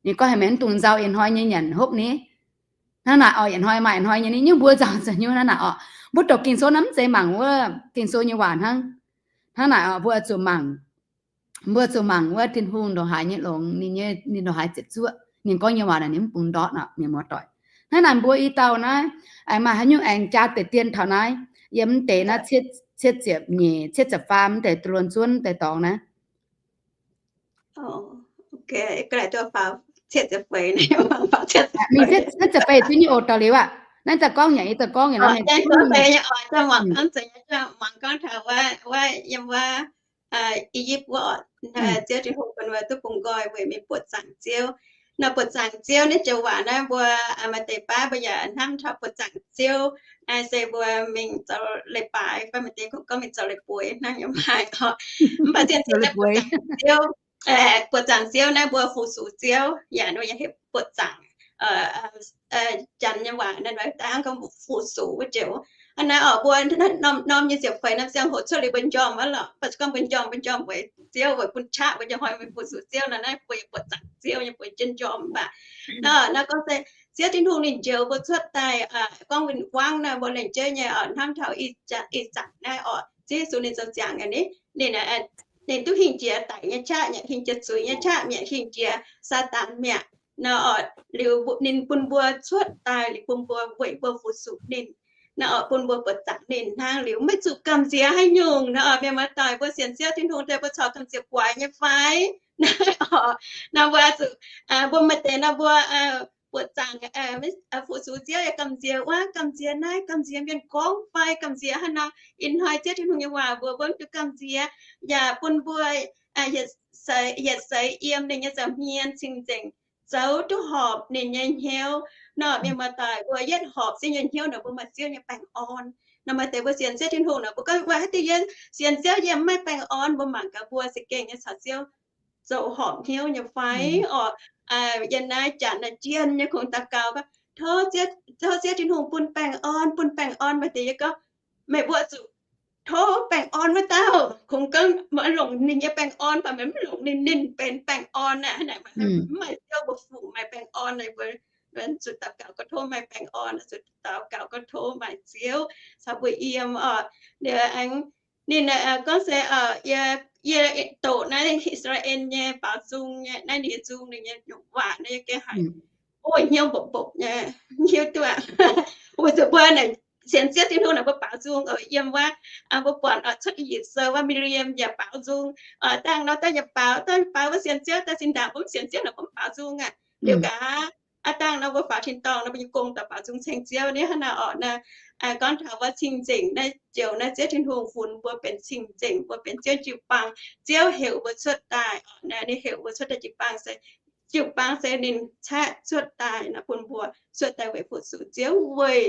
Ninh gorngv haaix meih mv dungx nzauh ih hnoi nyei nyanc hopv ni. Hnangv naaic orqc, yietc hnoi maaih yietc hnoi nyei ni, nyungc mbuo nzauh zoux nyungc hnangv naaic orqc. Mbuo doqc Ging-Sou naaiv mv zeiz mangc wuov Ging-Sou nyei waac hnangv. Hnangv naaic orqc, mbuo zuqc mangc, mbuo zuqc mangc wuov Tin-Hungh ndongc haaix nyei longx, ninh nyei, ninh ndongc haaix ziepc zuoqv, ninh gorngv nyei waac naaic ninh mv bungx ndortv orqc, mienh muoz-doic. Hnangv naaic mbuo i dauh naaiv, aengx maaih haaix nyungc aengx jaa deix dien taux naaiv, yiem mv deix naaiv cietv ziepc nyeic, cietv ziepc faam mv deix duqv luonx zuonv deix dorngx naaiv. Mingh cietv ziepc feix duqv nyei oc, daux liuz aqv. Naaiv daaih gorngv yaac yie daaih gorngv nyei, mangc gorngv taux wuov, wuov yiem wuov I^yipv wuov oc, Ziouv Tin-Hungh bun mbuo duqv bungx nqoi weic mingh buoqc zaangc Ziouv. Nor buoqc zaangc Ziouv naaiv joux waac naaiv mbuo maaih deix baav mbuo yaac hnamv taux buoqc zaangc Ziouv naaiv se mbuo mingh zoux leiz-baaix fai maaih deix kungx gorngv mingh zoux leiz-bueix hnangv yaac maaih oc. Mv baac zien-zien naaiv buoqc zaangc Ziouv, buoqc zaangc Ziouv naaiv mbuo fu-sux Ziouv yaac ninh yaac heuc buoqc zaangc. Janx nyei waac naaiv daaih hnangv gorngv fu-sux wuov joux. Hnangv naaiv oc, mbuo norm, norm nyei ziepc feix norm ziangh hoc cuotv liuz mbuo njormh wuov lorqc, mv baac gorngv mbuo njormh, mbuo njormh weic Ziouv, weic bun qaqv mbuo njormh hnoi mingh fu-sux Ziouv nor, naaiv mbuo yaac buoqc zaangc Ziouv nyei, mbuo jienv njormh mv baac. Nor, nor gorngv se Ziouv Tin-Hungh ninh njoux mbuo cuotv daaih, gorngv win-wangv naaiv mbuo lengc jeiv nyei oc, hnamv taux ih zanc naaiv oc, Ziouv Yesu ninh zoux ziangx aqv ni, ninh, ninh duqv hingh jiex daic nyei qaqv, hingh jiex zuiz nyei qaqv, mi'aqv, hingh jiex Saadaan mi'aqv. Nor oc, liuz ninh bun mbuo cuotv daaih liuz bun mbuo weic mbuo fu-sux ninh. Nor oc, bun mbuo buoqc zaangc ninh hnangv. Liuz maiv zuqc gamh nziex haaix nyungc. Nor oc, mienh muoz-doic, mbuo sienx Ziouv Tin-Hungh deix mbuo corc gamh nziex guaix nyei fai? Nor mbuo zuqc, mbuo maaih deix nor mbuo buoqc zaangc, fu-sux Ziouv yaac gamh nziex wuov, gamh nziex naaiv, gamh nziex mienh gorngv fai gamh nziex haaix nor. Ih hnoi Ziouv Tin-Hungh nyei waac mbuo mbuo duqv gamh nziex, yaac bun mbuo yietc seix, yietc seix yiem ninh nyei nza'hmien cing-nzengc, zoux duqv horpc ninh nyei hnyouv. Nor mienh muoz-doic, mbuo yietv horpc Ziouv nyei hnyouv nor mbuo maaih Ziouv nyei baengh orn. Nor maaih deix mbuo sienx Ziouv Tin-Hungh nor mbuo gorngv, Wuov, haaix diuh yie sienx Ziouv yie maiv baengh orn? Mbuo mangc gaax mbuo za'gengh nyei caux Ziouv zoux horpc hnyouv nyei fai? Oc, yiem naaiv janx naaiv jien nyei kungx daux gaux gorngv, Tov Ziouv, tov Ziouv Tin-Hungh bun baengh orn, bun baengh orn. Maaih deix yie gorngv, Meih mbuo zuqc tov baengh orn wuov dauh. Kungx gorngv meih longc ninh nyei baengh orn, mv baac meih mv longc ninh, ninh benx baengh orn aqv. Mv maaih Ziouv mbuo fungc maaih baengh orn. Mbuo zuqc daux gaux gorngv tov maaih baengh orn, zuqc daux gaux gorngv tov maaih Ziouv caux mbuo yiem oc. Ninh gorngv se, Yie, yie doqc naaiv I^saa^laa^en nyei baaux nzung nyei, naaiv ninh nyei nzung, ninh nyei waac naaiv yie gengh haiz, o, hnyouv mbopv mbopv nyei, hiuv duqv. Weic zuqc mbuo naaic sienx Ziouv Tin-Hungh naaic mbuo baaux nzung oc. Yiem wuov, mbuo buatc cuotv I^yipv Sou wuov, Mi^li^yam yaac baaux nzung. Dangh nor daaih yaac baaux, daaih baaux mbuo sienx Ziouv, daaih zinh ndaangc mbuo mv sienx Ziouv naaic mbuo mv baaux nzung aqv. Liuz gaax, aav dangh nor mbuo faaux tin-dorngh nor mbuo nyei gong daaih baaux nzung ceng Ziouv ni hnangv naaiv oc. Naaiv gorngv taux wuov cing-nzengc naaiv joux naaiv Ziouv Tin-Hungh funx mbuo benx cing-nzengc, mbuo benx Ziouv jiu-baang. Ziouv heuc mbuo cuotv daaih oc. Naaiv ninh heuc mbuo cuotv daaih jiu-baang se, jiu-baang se ninh caeqv cuotv daaih nor bun mbuo cuotv daaih weic fu-sux Ziouv, weic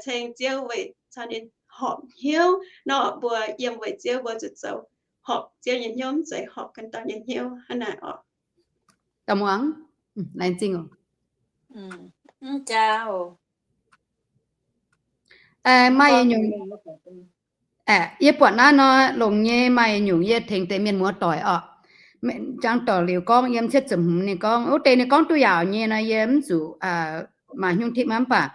ceng Ziouv, weic caux ninh horpc hnyouv. Nor mbuo yiem weic Ziouv mbuo zuqc zoux horpc Ziouv nyei hnyouv, mv zeiz horpc ganh dauh nyei hnyouv hnangv naaiv oc. Da'muangx, laengz zingh oc. Maaih nyungc, yie buatc naaiv nor longx nyei, maaih nyungc yie tengx deix mienh muoz-doic oc. Jangx doic liuz gorngv yiem cietv ziepc hmz ninh gorngv, wuov deix ninh gorngv duqv yaauc nyei nor yie mv zuqc maaih hnyouv tipv mv baac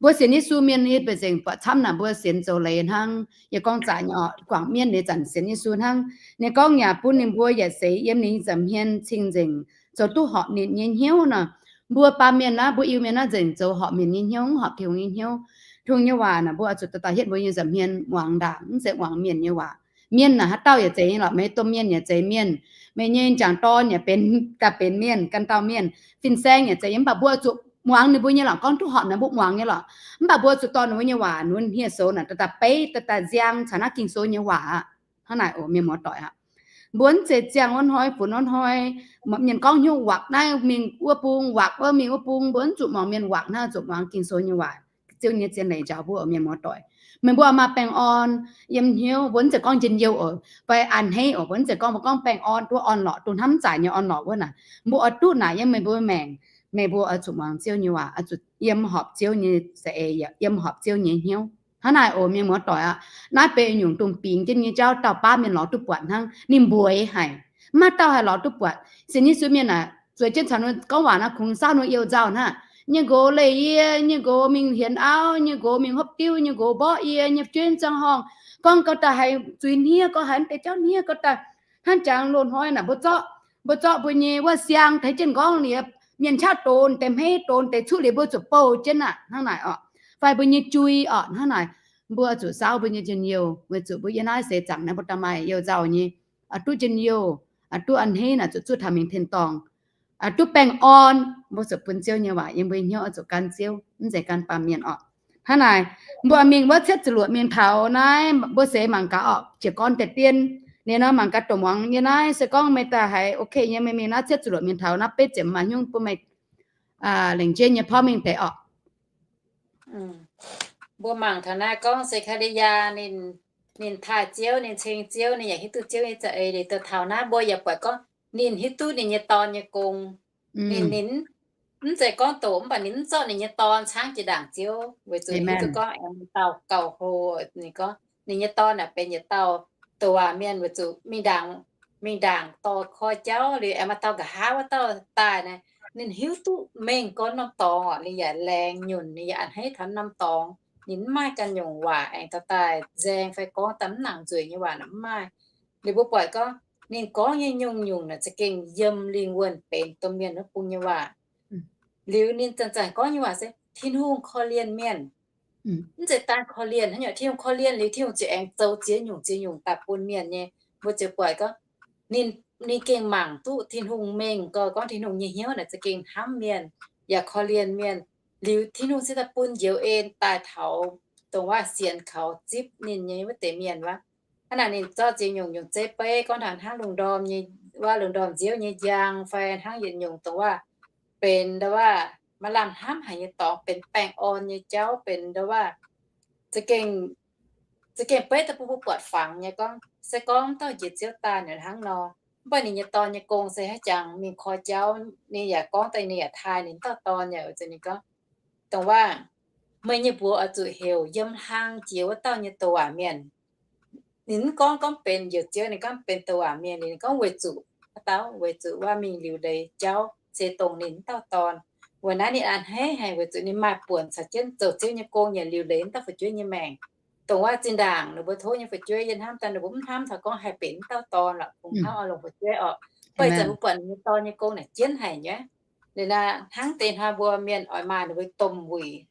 Mbuo sienx Yesu mienh nyei beic nzengc buatc camv naaic mbuo sienx zoux leiz hnangv. Yie gorngv zaqc nyei orqc, guangc mienv nyei zanc sienx Yesu hnangv. Ninh gorngv yaac bun ninh mbuo yaac seix yiem ninh nyei nza'hmien cing-nzengc, zoux duqv horpc ninh nyei hnyouv nor. Mbuo baamh mienh naaiv, mbuo Iu-Mienh naaiv nzengc zoux horpc mienh nyei hnyouv, horpc Tin-Hungh nyei hnyouv. Tin-Hungh nyei waac naaic mbuo oix zuqc dauh dauh hietv mbuo nyei nza'hmien muangx ndaangc, mv zeiz muangx mienh nyei waac. Mienh naaic haaix dauh yaac zeiz nyei lorqc, meih domh mienh yaac zeiz mienh, meih nyei m'jangc dorn yaac benx, daaih benx mienh, ganh dauh mienh, fin-saeng yaac zeiz nyei. Mv baac mbuo oix zuqc muangx ninh mbuo nyei lorqc, gorngv duqv horpc naaic mbuo muangx nyei lorqc. Mv baac mbuo oix zuqc dorh ninh mbuo nyei waac nunc hniev-soux naaic daaih daaih beiv, daaih daaih nziang caux naaiv Ging-Sou nyei waac aqv. Hnangv naaic oc, mienh muoz-doic aqv. Mbuo mv zeiz ziangh wuov hnoi funx wuov hnoi, mienh gorngv hnyouv wakc naaiv mingh wuov bung, wakc wuov mingh wuov bung, mbuo mv zuqc muangx mienh wakc hnangv, zuqc muangx Ging-Sou nyei waac. Ziouv nyei zien leiz njaaux mbuo, mienh muoz-doic. Meih mbuo maaih baengh orn yiem hnyouv, mbuo mv zeiz gorngv njien-youh oc, fai a'hneiv oc, mbuo mv zeiz gorngv, mbuo gorngv baengh orn, duqv orn-lorqc, duqv hnamv zaaic nyei orn-lorqc wuov naaic, mbuo oix duqv naaic yiem meih mbuo maengc. Meih mbuo oix zuqc muangx Ziouv nyei waac, oix zuqc yiem horpc Ziouv nyei za'eix, yaac yiem horpc Ziouv nyei hnyouv. Hnangv naaic oc, mienh muoz-doic aqv. Naaiv benx nyungc dongh bingx jienv nyei jauv, dauh baav mienh lorz duqv buatc hnangv, ninh mbueix haic. Mv maaih dauh haih lorz duqv buatc. Sienx Yesu mienh aah, zueiz jienv caux ninh gorngv waac naaiv kungx saauv ninh youh nzauh hnangv. Nyei nqox leih yie, nyei nqox mingh hienx auv, nyei nqox mingh hopv diuv, nyei nqox mborqv yie, nyei fu'jueiv ziangh horngh, gorngv gauh daaih haiz zuiz hniev, gauh haiz deix jauv hniev, gauh daaih hnangv jangx loz-hnoi naaic mbuo zorqv, mbuo zorqv mbuo nyei wuov siang teix jienv nqorngv liuz, mienh qaqv donx deix hmeiv, donx deix cuqv liuz, mbuo zuqc bouh jienv aqv. Hnangv naaic oc, fai mbuo nyei jui oc, hnangv naaic, mbuo zuqc saauv mbuo nyei njien-youh, weic zuqc mbuo yiem naaiv seix zaangc naaiv mbuo daaih maaih youh nzauh nyei, oix duqv njien-youh, oix duqv a'hneiv naaic zuqc zuqc taux mingh tin dorngh, oix duqv baengh orn, mbuo zuqc bun Ziouv nyei waac yiem mbuo hnyouv, oix zuqc gan Ziouv, mv zeiz gan baamh mienh oc. Hnangv naaic, mbuo mingh wuov cietv ziepc luoqc mingh taux naaiv, mbuo seix mangc gaax oc, jiez gorn deix dien. Ninh nor mangc gaax dongh muangx nyei naaiv, se gorngv meih daaih haiz ok nyei, meih mingh naaiv cietv ziepc luoqc mingh taux naaiv betv ziepc maaih hnyouv bun meih lengc jeiv nyei porv mingh deix oc. Mbuo mangc taux naaiv gorngv Sekariyaa ninh, ninh taaih Ziouv, ninh ceng Ziouv, ninh yaac hiuv duqv Ziouv nyei za'eix liuz, dongh taux naaiv mbuo yaac buatc gorngv ninh hiuv duqv ninh nyei dorn nyei gong. Ninh, ninh mv zeiz gorngv doqc, mv baac ninh mv zorqv ninh nyei dorn caangv jiex ndaangc Ziouv, weic zuqc ninh hiuv duqv gorngv aengx dauh gauh hlo. Ninh gorngv ninh nyei dorn aeqv, benx yietc dauh douc waac mienh, weic zuqc mingh ndaangc, mingh ndaangc dorh koi jauv liuz aengx maaih dauh nqa'haav wuov dauh daaih naaic, ninh hiuv duqv mengh gorn norm dorngx oc, ninh yaac laengz nyunc, ninh yaac a'hneiv taux norm dorngx. Ninh mv maaih ganh nyungc waac aengx taux daaih nzaeng fai gorngv daaih mv nangc nzueic nyei waac naaic mv maaih. Liuz mbuo buatc gorngv ninh gorngv nyei nyungc-nyungc naaic za'gengh yiem lingh wuonh benx domh mienh wuov bung nyei waac. Liuz ninh zanc-zanc gorngv nyei waac se Tin-Hungh korv-lienh mienh. Mv zeiz daan korv-lienh hnangv nyei, Tin-Hungh korv-lienh liuz, Tin-Hungh ziouc aengx zoux ziex nyungc ziex nyungc daaih bun mienh nyei. Mbuo ziouc buatc gorngv ninh, ninh gengh mangc duqv Tin-Hungh mengh gau, gorngv Tin-Hungh nyei hnyouv naaic za'gengh hnamv mienh, yaac korv-lienh mienh. Liuz Tin-Hungh se daaih bun njoux en daaih taux dongh waac sienx kaux zipv ninh nyei wuov deix mienh wuov. Hnangv naaic ninh zorqv ziex nyungc nyungc zeiv beiv gorngv taux hnangv lungh ndorm nyei, waac lungh ndorm nziouv nyei njang fai hnangv yietc nyungc dongh waac benx ndau waac maaih lamh hnamv haic nyei dorngx, benx baengh orn nyei jauv, benx ndau waac za'gengh, za'gengh beiv daaih bun mbuo buatc fangx nyei gorngv, se gorngv dauh njiec Ziouv daaih naaic hnangv nor. Mv baac ninh nyei dorn nyei gong se haaix jangx mingh koi jauv, ninh yaac gorngv daaih ninh yaac taaih ninh dauh dorn yaac weic zuqc ninh gorngv, dongh waac meih nyei mbuox oix zuqc heuc yiem hlang jiex wuov dauh nyei douc waac mienh. Ninh mv gorngv gorngv benx njoux Ziouv, ninh gorngv benx douc waac mienh liuz, ninh gorngv weic zuqc haaix dauh, weic zuqc waac mingh liuc leiz jauv se dongh ninh wuov dauh dorn. Weic naaiv ninh a'hneiv haic weic zuqc ninh maaih buonc caux jienv zoux Ziouv nyei gong yaac liuc leiz wuov dauh fu'jueiv nyei maengc. Dongh waac zinh ndaangc ninh mbuo tov nyei fu'jueiv yiem hnamv daaih ninh mbuo mv hnamv taux gorngv haih benx wuov dauh dorn lorqc, kungx hnamv oix longc fu'jueiv orqc. Beiv zanc mbuo buatc ninh nyei dorn nyei gong naaic jienv haic nyei. Liuz naaic hnangv deix hnoi mbuo mienh oix maaih ninh mbuo domh wuic,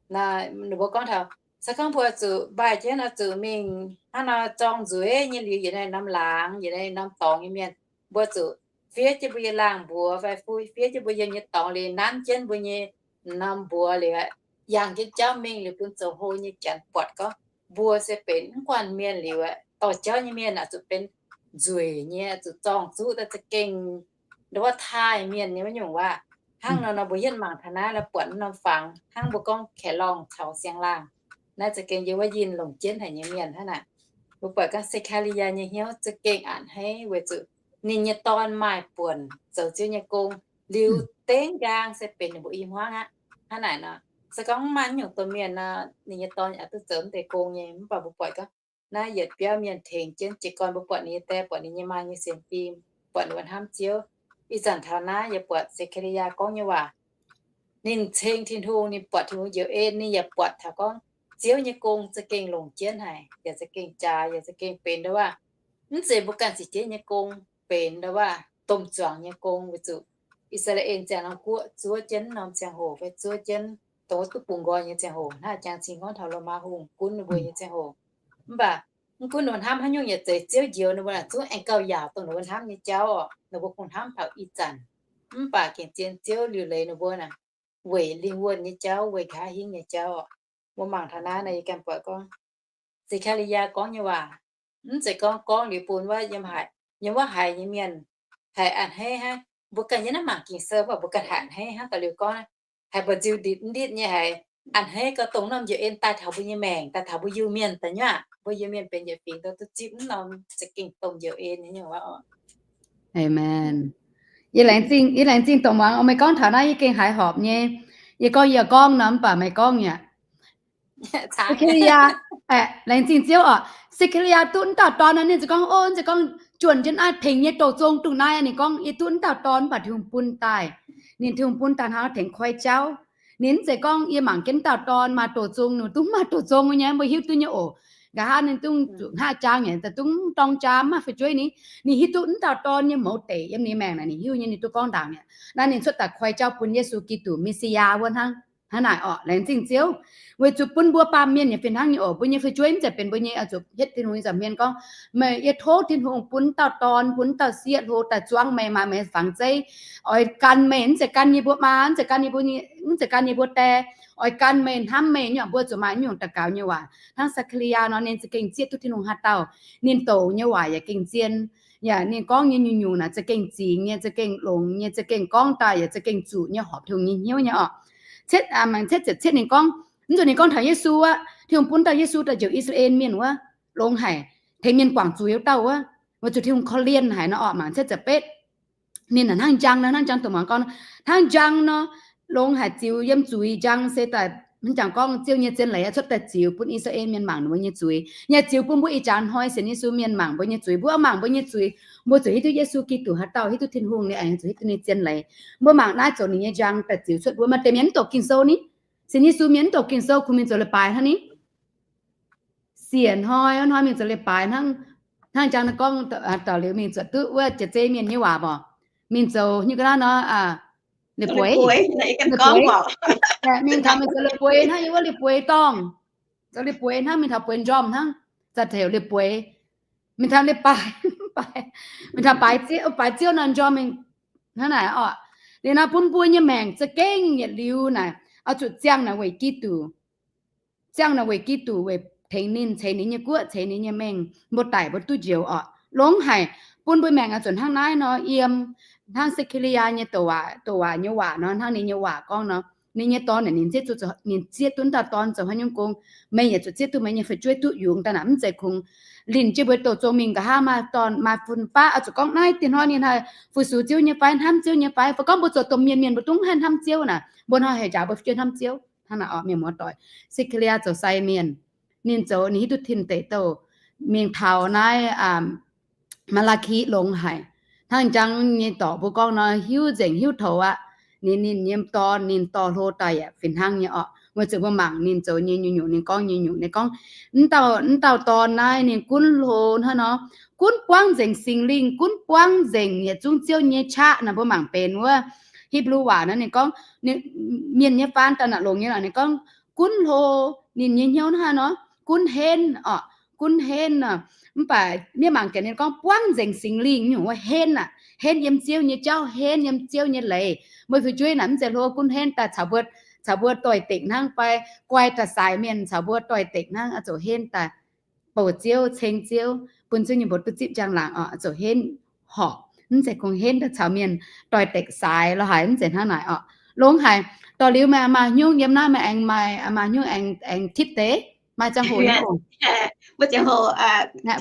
ninh mbuo gorngv taux se gorngv mbuo zuqc mbaih jienv oix zuqc mingh hnangv nor zorng nzueic nyei liuz yietc norm laangz, yietc norm dorngx nyei mienh, mbuo zuqc fiev jienv mbuo nyei laangh mbuox fai fiev jienv mbuo yiem nyei dorngx liuz nanv jienv mbuo nyei norm mbuox liuz, yangh jienv jauv mingh liuz bun zoux hlo nyei janx buatc gorngv mbuo se benx mv guanh mienh liuz, dorh jauv nyei mienh oix zuqc benx nzueic nyei, zuqc zorng-zuqv daaih za'gengh ndongc wuov taaih mienh nyei wuov nyungc waac. Hnangv nor nor mbuo hietv mangc taux naaiv la'buatc norm fangx hnangv mbuo gorngv kaeqv lorngh caux siang-laangh. Naaiv za'gengh yiem wuov yinh longc jienv haic nyei mienh hnangv naaic. Mbuo buatc gorngv Se^kaa^li^yaa nyei hnyouv za'gengh a'hneiv weic zuqc ninh nyei dorn maaih buonc zoux Ziouv nyei gong, liuz dengv nqaang se benx ninh mbuo i hmuangv aqv. Hnangv naaic nor, se gorngv mv maaih nyungc domh mienh nor, ninh nyei dorn yaac duqv zoux mv deix gong nyei. Mv baac mbuo buatc gorngv naaiv yietc biauv mienh tengx jienv jiez gorn, mbuo buatc ninh nyei die, buatc ninh nyei maa nyei sienx fim, buatc ninh wuov hnamv Ziouv. Ih zanc taux naaiv yaac buatc Se^kaa^li^yaa gorngv nyei waac, Ninh ceng Tin-Hungh, ninh buatc Tin-Hungh njoux en, ninh yaac buatc taux gorngv Ziouv nyei gong za'gengh longc jienv haic, yaac za'gengh jaax, yaac za'gengh benx ndau waac. Mv zeiz mbuo ganh ziec jienv nyei gong, benx ndau waac domh zuangx nyei gong. Weic zuqc I^saa^laa^en Ziouv norm guoqv zuov jienv norm ziangh hoc fai zuov jienv dongh wuov duqv bungx nqoi nyei ziangh hoc, hnangv jangx cing gorngv taux Lomaa Hungh gunv ninh mbuo nyei ziangh hoc. Mv baac mv gunv ninh mbuo hnamv haaix nyungc yaac zeiz, Ziouv njoux ninh mbuo naaic zungv aengx gauh yaauc dongh ninh mbuo hnamv nyei jauv oc. Ninh mbuo kungx hnamv taux ih zanc, mv baac gengh zien Ziouv liuc leiz ninh mbuo naaic weic lingh wuonh nyei jauv, weic nqa'haav hingv nyei jauv oc. Mbuo mangc taux naaiv nor, yie ganh buatc gorngv Ze^kaa^li^yaa gorngv nyei waac, mv zeiz gorngv gorngv liuz bun wuov yiem haic, yiem wuov haiz nyei mienh haiz a'hneiv hnangv. Mbuo ganh yiem naaiv mangc Ging-Sou mv baac mbuo ganh haiz a'hneiv hnangv daaih liuz gorngv, haiz mba'nziu nditv nditv nyei, haiz a'hneiv gauh dongh norm njoux en daaih taux mbuo nyei maengc, daaih taux mbuo Iu-Mienh daaih nyei aqv. Mbuo Iu-Mienh benx yietc fingx daaih duqv zipv mv norm za'gengh domh njoux en nyei waac oc. Amen. Yie laengz zingh, yie laengz zingh dongh muangx meih gorngv taux naaiv, yie gengh haiz horpc nyei. Yie gorngv yie gorngv nor, mv baac meih gorngv yaac Ze^kaa^li^yaa, laengz zingh Ziouv oc. Ze^kaa^li^yaa duqv wuov dauh dorn nor, ninh ziouc gorngv, o, ninh ziouc gorngv, juonc jienv naaiv tengx nyei douz zong dongh naaiv. Ninh gorngv, yie duqv wuov dauh dorn mv baac Tin-Hungh bun daaih. Ninh, Tin-Hungh bun daaih hnangv tengx koi jauv. Ninh mv zeiz gorngv yie mangc jienv wuov dauh dorn maaih douz zong, ninh duqv maaih douz zong nyei, mbuo hiuv duqv nyei oc. Nqa'haav ninh dungx zuqc hngaqv jaang nyei, daaih dungx dorng jaa, mv maaih fu'jueiv ni. Ninh hiuv duqv wuov dauh dorn nyei mouz deic yiem ninh maengc naaic, ninh hiuv nyei, ninh duqv gorngv ndaangc mi'aqv. Naaiv ninh cuotv daaih koi jauv bun Yesu Giduc, Messiah wuov hnangv. Hnangv naaic orqc, laengz zingh Ziouv. Weic zuqc bun mbuo baamh mienh yaac fih hnangv nyei oc. Mbuo nyei fu'jueiv mv zeiz benx mbuo nyei, zuqc hietv Tin-Hungh nyei nza'hmien gorngv, meih, yie tov Tin-Hungh bun wuov dauh dorn, bun wuov dauh sieqv hlo daaih zuangv meih, maaih meih fangx zeiv, oix gan meih, mv zeiz gan yie mbuo maa, mv zeiz gan yie mbuo, mv zeiz gan yie mbuo die, oix gan meih, hnamv meih nyei, mbuo zuqc maaih nyungc daux gaux nyei waac. Hnangv Saa^kaa^li^yaa nor, ninh za'gengh zieqv duqv Tin-Hungh haaix dauh, ninh douc nyei waac yaac gengh zien. Yaac ninh gorngv nyei nyungc-nyungc naaic za'gengh zingx nyei, za'gengh longx nyei, za'gengh gorngv daaih yaac za'gengh zuqc nyei, horpc Tin-Hungh nyei hnyouv nyei orqc. Cietv, mangc cietv ziepc cietv ninh gorngv, mv zuqc ninh gorngv taux Yesu aqv, Tin-Hungh bun dauh Yesu daaih njoux I^saa^laa^en Mienh wuov, longx haic, tengx mienh guangc zuiz wuov dauh wuov, weic zuqc Tin-Hungh korv-lienh haic nor orqc. Mangc cietv ziepc betv, ninh hnangv njang nor, hnangv njang dongh muangx gorngv, hnangv njang nor, longx haic, ziux yiem zuiz njang se daaih hnangv jangx gorngv Ziouv nyei zien leiz cuotv daaih ziux bun I^saa^laa^en Mienh mangc ninh mbuo nyei zuiz. Yaac ziux bun mbuo ih jaax hnoi sienx Yesu mienh mangc mbuo nyei zuiz. Mbuo mangc mbuo nyei zuiz, mbuo zuqc hiuv duqv Yesu Giduc haaix dauh, hiuv duqv Tin-Hungh ninh aengx zuqc hiuv duqv ninh zien leiz. Mbuo mangc naaiv zoux ninh nyei njang daaih ziux cuotv mbuo. Maaih deix mienh mv doqc Ging-Sou ni. Sienx Yesu mienh mv doqc Ging-Sou, kungx mingh zoux leiz-baaix hnangv ni. Siec hnoi, hnoi mingh zoux leiz-baaix hnangv, hnangv njang gorngv, daux liuz mingh zuotc duqv wuov jiex zei mienh nyei waac mborqc, mingh zoux nyei ga'naaiv nor, leiz-bueix, mingh taux mingh zoux leiz-bueix hnangv, yiem wuov leiz-bueix dorngh, zoux leiz-bueix hnangv, mingh taux bueix njormh hnangv, za'gengh heuc leiz-bueix, mingh taux leiz-baaix, mingh taux baaix ziouv, baaix ziouv nor njormh mingh hnangv naaic orqc. Liuz nor bun mbuo nyei maengc za'gengh yietc liuz naaic oix zuqc ziangh naaic weic Giduc. Ziangh naaic weic Giduc, weic tengx ninh, ceix ninh nyei guoqv, ceix ninh nyei mengh, mbuo daic mbuo duqv njoux orqc. Longx haic, bun mbuo maengc oix zuqc hnangv naaiv nor yiem, hnangv Se^kaa^li^yaa nyei douc waac, douc waac nyei waac nor, hnangv ninh nyei waac gorngv nor, ninh nyei dorn naaic ninh zieqv duqv, ninh zieqv duqv dauh dorn zoux haaix nyungc gong, meih yaac zuqc zieqv duqv meih nyei fu'jueiv duqv yungz daaih naaic. Mv zeiz kungx linh jienv mbuo douz zong mingh nqa'haav maaih dorn maaih fun-faqv oix zuqc gorngv naaiv dieh hnoi ninh haih fu-sux Ziouv nyei fai, hnamv Ziouv nyei fai, fai gorngv mbuo zoux domh mienh, mienh mbuo dungx haih hnamv Ziouv naaic, mbuo hnoi hei njaaux mbuo fu'jueiv hnamv Ziouv. Hnangv naaic orqc, mienh muoz-doic. Se^kaa^li^yaa zoux sai mienh, ninh zoux ninh hiuv duqv tin deic douh mingh taux naaiv Maa^laa^ki longx haic. Hnangv jang nyei dorc mbuo gorngv nor, hiuv nzengc hiuv toux aqv. Ninh, ninh nyei dorn, ninh dorh hlo daaih yaac fih hnangv nyei orqc. Weic zuqc mbuo mangc ninh zoux nyei nyungc-nyungc, ninh gorngv nyei nyungc, ninh gorngv, mv dauh, mv dauh dorn naaiv ninh gunv hlo hnangv nor, gunv buangv nzengc Singx Lingh, gunv buangv nzengc yietc zungv Ziouv nyei qaqv naaic. Mbuo mangc benx wuov Hipv^lu waac nor ninh gorngv, mienh nyei faan daaih naaic longx nyei lorqc, ninh gorngv gunv hlo ninh nyei hnyouv hnangv nor, gunv henv orqc, gunv henv nor. Mv baac mienh mangc gaax ninh gorngv buangv nzengc Singx Lingh nyungc wuov henv aqv, henv yiem Ziouv nyei jauv, henv yiem Ziouv nyei leiz. Mbuo fu'jueiv naaic mv zeiz hlo gunv henv daaih caux mbuo, caux mbuo doix-dekc hnangv fai guai daaih saaix mienh caux mbuo doix-dekc hnangv, oix zuqc henv daaih bouc Ziouv, ceng Ziouv, bun Ziouv nyei mbuox duqv zipv njang-laangc orqc, oix zuqc henv horpc, mv zeiz kungx henv daaih caux mienh doix-dekc saaix lorz haic, mv zeiz hnangv naaic orqc. Longx haic, dorh liuz meih maaih hnyouv yiem naaiv meih aengx maaih, maaih hnyouv aengx, aengx tipv deix, maaih ziangh hoc nyei oc. Mbuo ziangh hoc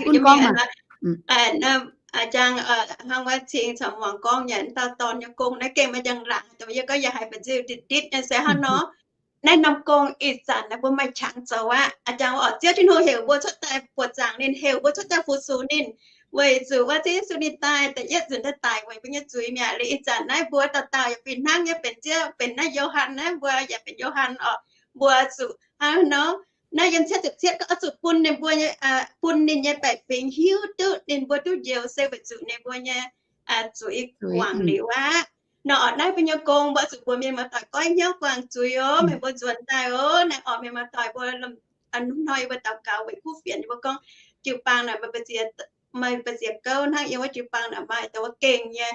bun gorngv maah. Jang, hnangv wuov cing caux muangx gorngv nyei, dauh dorn nyei gong naaiv gengh maaih njang-laangc, yie gorngv yie haiz mba'nziu nditv-nditv nyei se hnangv nor. Naaiv norm gong ih zanc naaiv mbuo maaih qangx zoux aqv. Aa, jang oc, Ziouv Tin-Hungh heuc mbuo cuotv daaih buoqc zaangc ninh, heuc mbuo cuotv daaih fu-sux ninh. weic zuqc wuov Ziouv Yesu ninh daaih da'yietv nzunc daaih daic weic mbuo nyei zuiz mi'aqv. Liuz ih zanc naaiv mbuo dauh dauh yaac fih hnangv nyei benx Ziouv, benx naaiv Yo^han naaiv, mbuo yaac benx Yo^han oc. Mbuo zuqc hnangv nor, naaiv yiem cietv ziepc cietv gorngv oix zuqc bun ninh mbuo, bun ninh nyei baeqc fingx hiuv duqv ninh mbuo duqv njoux se weic zuqc ninh mbuo nyei zuiz guangc liuz aqv. Nor oc, naaiv mbuo nyei gong mbuo zuqc mbuox mienh muoz-doic goiv hnyouv guangc zuiz oc, meih mbuo nzuonx daaih oc. Naaiv oc, mienh muoz-doic mbuo, hnoi mbuo daux gaux weic kuv fienx, mbuo gorngv jiu-baang naaic, meih mbuo ziec gouv hnangv yiem wuov jiu-baang naaic maaih dongh wuov gengh nyei,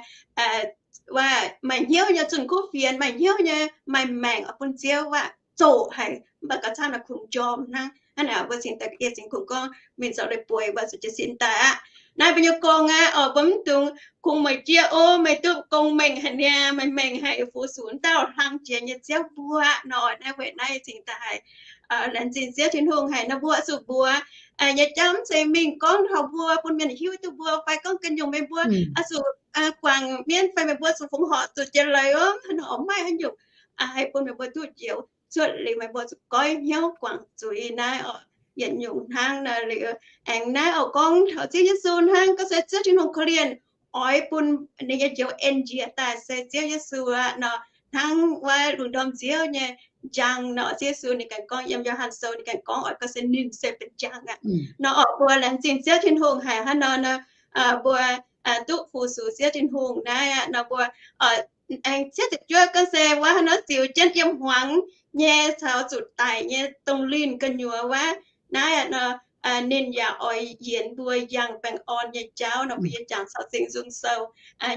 wuov maaih hnyouv nyei zunh kuv fienx, maaih hnyouv nyei maaih maengc oix bun Ziouv wuov zoqc haic, mv baac gauh camv naaic kungx njormh hnangv. Hnangv naaic mbuo cingx daaih, yie cingx kungx gorngv mienh zoux leiz-buoz mbuo zuqc jiez sin daaih aqv. Naaiv mbuo nyei gong aqv oc, mbuo mv dungx kungx mueic jieqv ov, meih duqv gong mengh haic niaa, meih mengh haic fu-sux dauh hlang jiex nyei Ziouv mbuo nor. Naaiv weic naaiv cingx daaih haiz laengz zingh Ziouv Tin-Hungh haic nor, mbuo zuqc mbuox nyei jauv mv zeiz mingh gorngv taux mbuo bun mienh hiuv duqv mbuo fai gorngv ganh nyungc meih mbuo oix zuqc guangc mienv fai meih mbuo zuqc fongc horc zuqc jiex leiz ov, hnangv nor oix maaih haaix nyungc haih bun meih mbuo duqv njoux. Cuotv liuz meih mbuo zuqc goiv hnyouv guangc zuiz naaiv oc. Yietc nyungc hnangv naaiv liuz, aengx naaiv oc, gorngv taux Ziouv Yesu hnangv, gorngv se Ziouv Tin-Hungh korv-lienh oix bun ninh nyei njoux en njiec daaih se Ziouv Yesu aqv nor. Hnangv wuov lungh ndorm Ziouv nyei njang nor, Ziouv Yesu ninh ganh gorngv yiem Yo^han Sou ninh ganh gorngv oix gorngv se ninh se benx njang aqv nor. Oc, mbuo laengz zingh Ziouv Tin-Hungh haic hnangv nor, mbuo duqv fu-sux Ziouv Tin-Hungh naaiv aqv nor, mbuo aengx cietv ziepc juov gorngv se wuov hnangv nor ziux jienv yiem hmuangx nyei caux zuqc daic nyei dongh linh gu'nyuoz wuov naaiv aqv nor, ninh yaac oix yienx mbuo yangh baengh orn nyei jauv nor. Mbuo yie jangx caux Singx Nzung Sou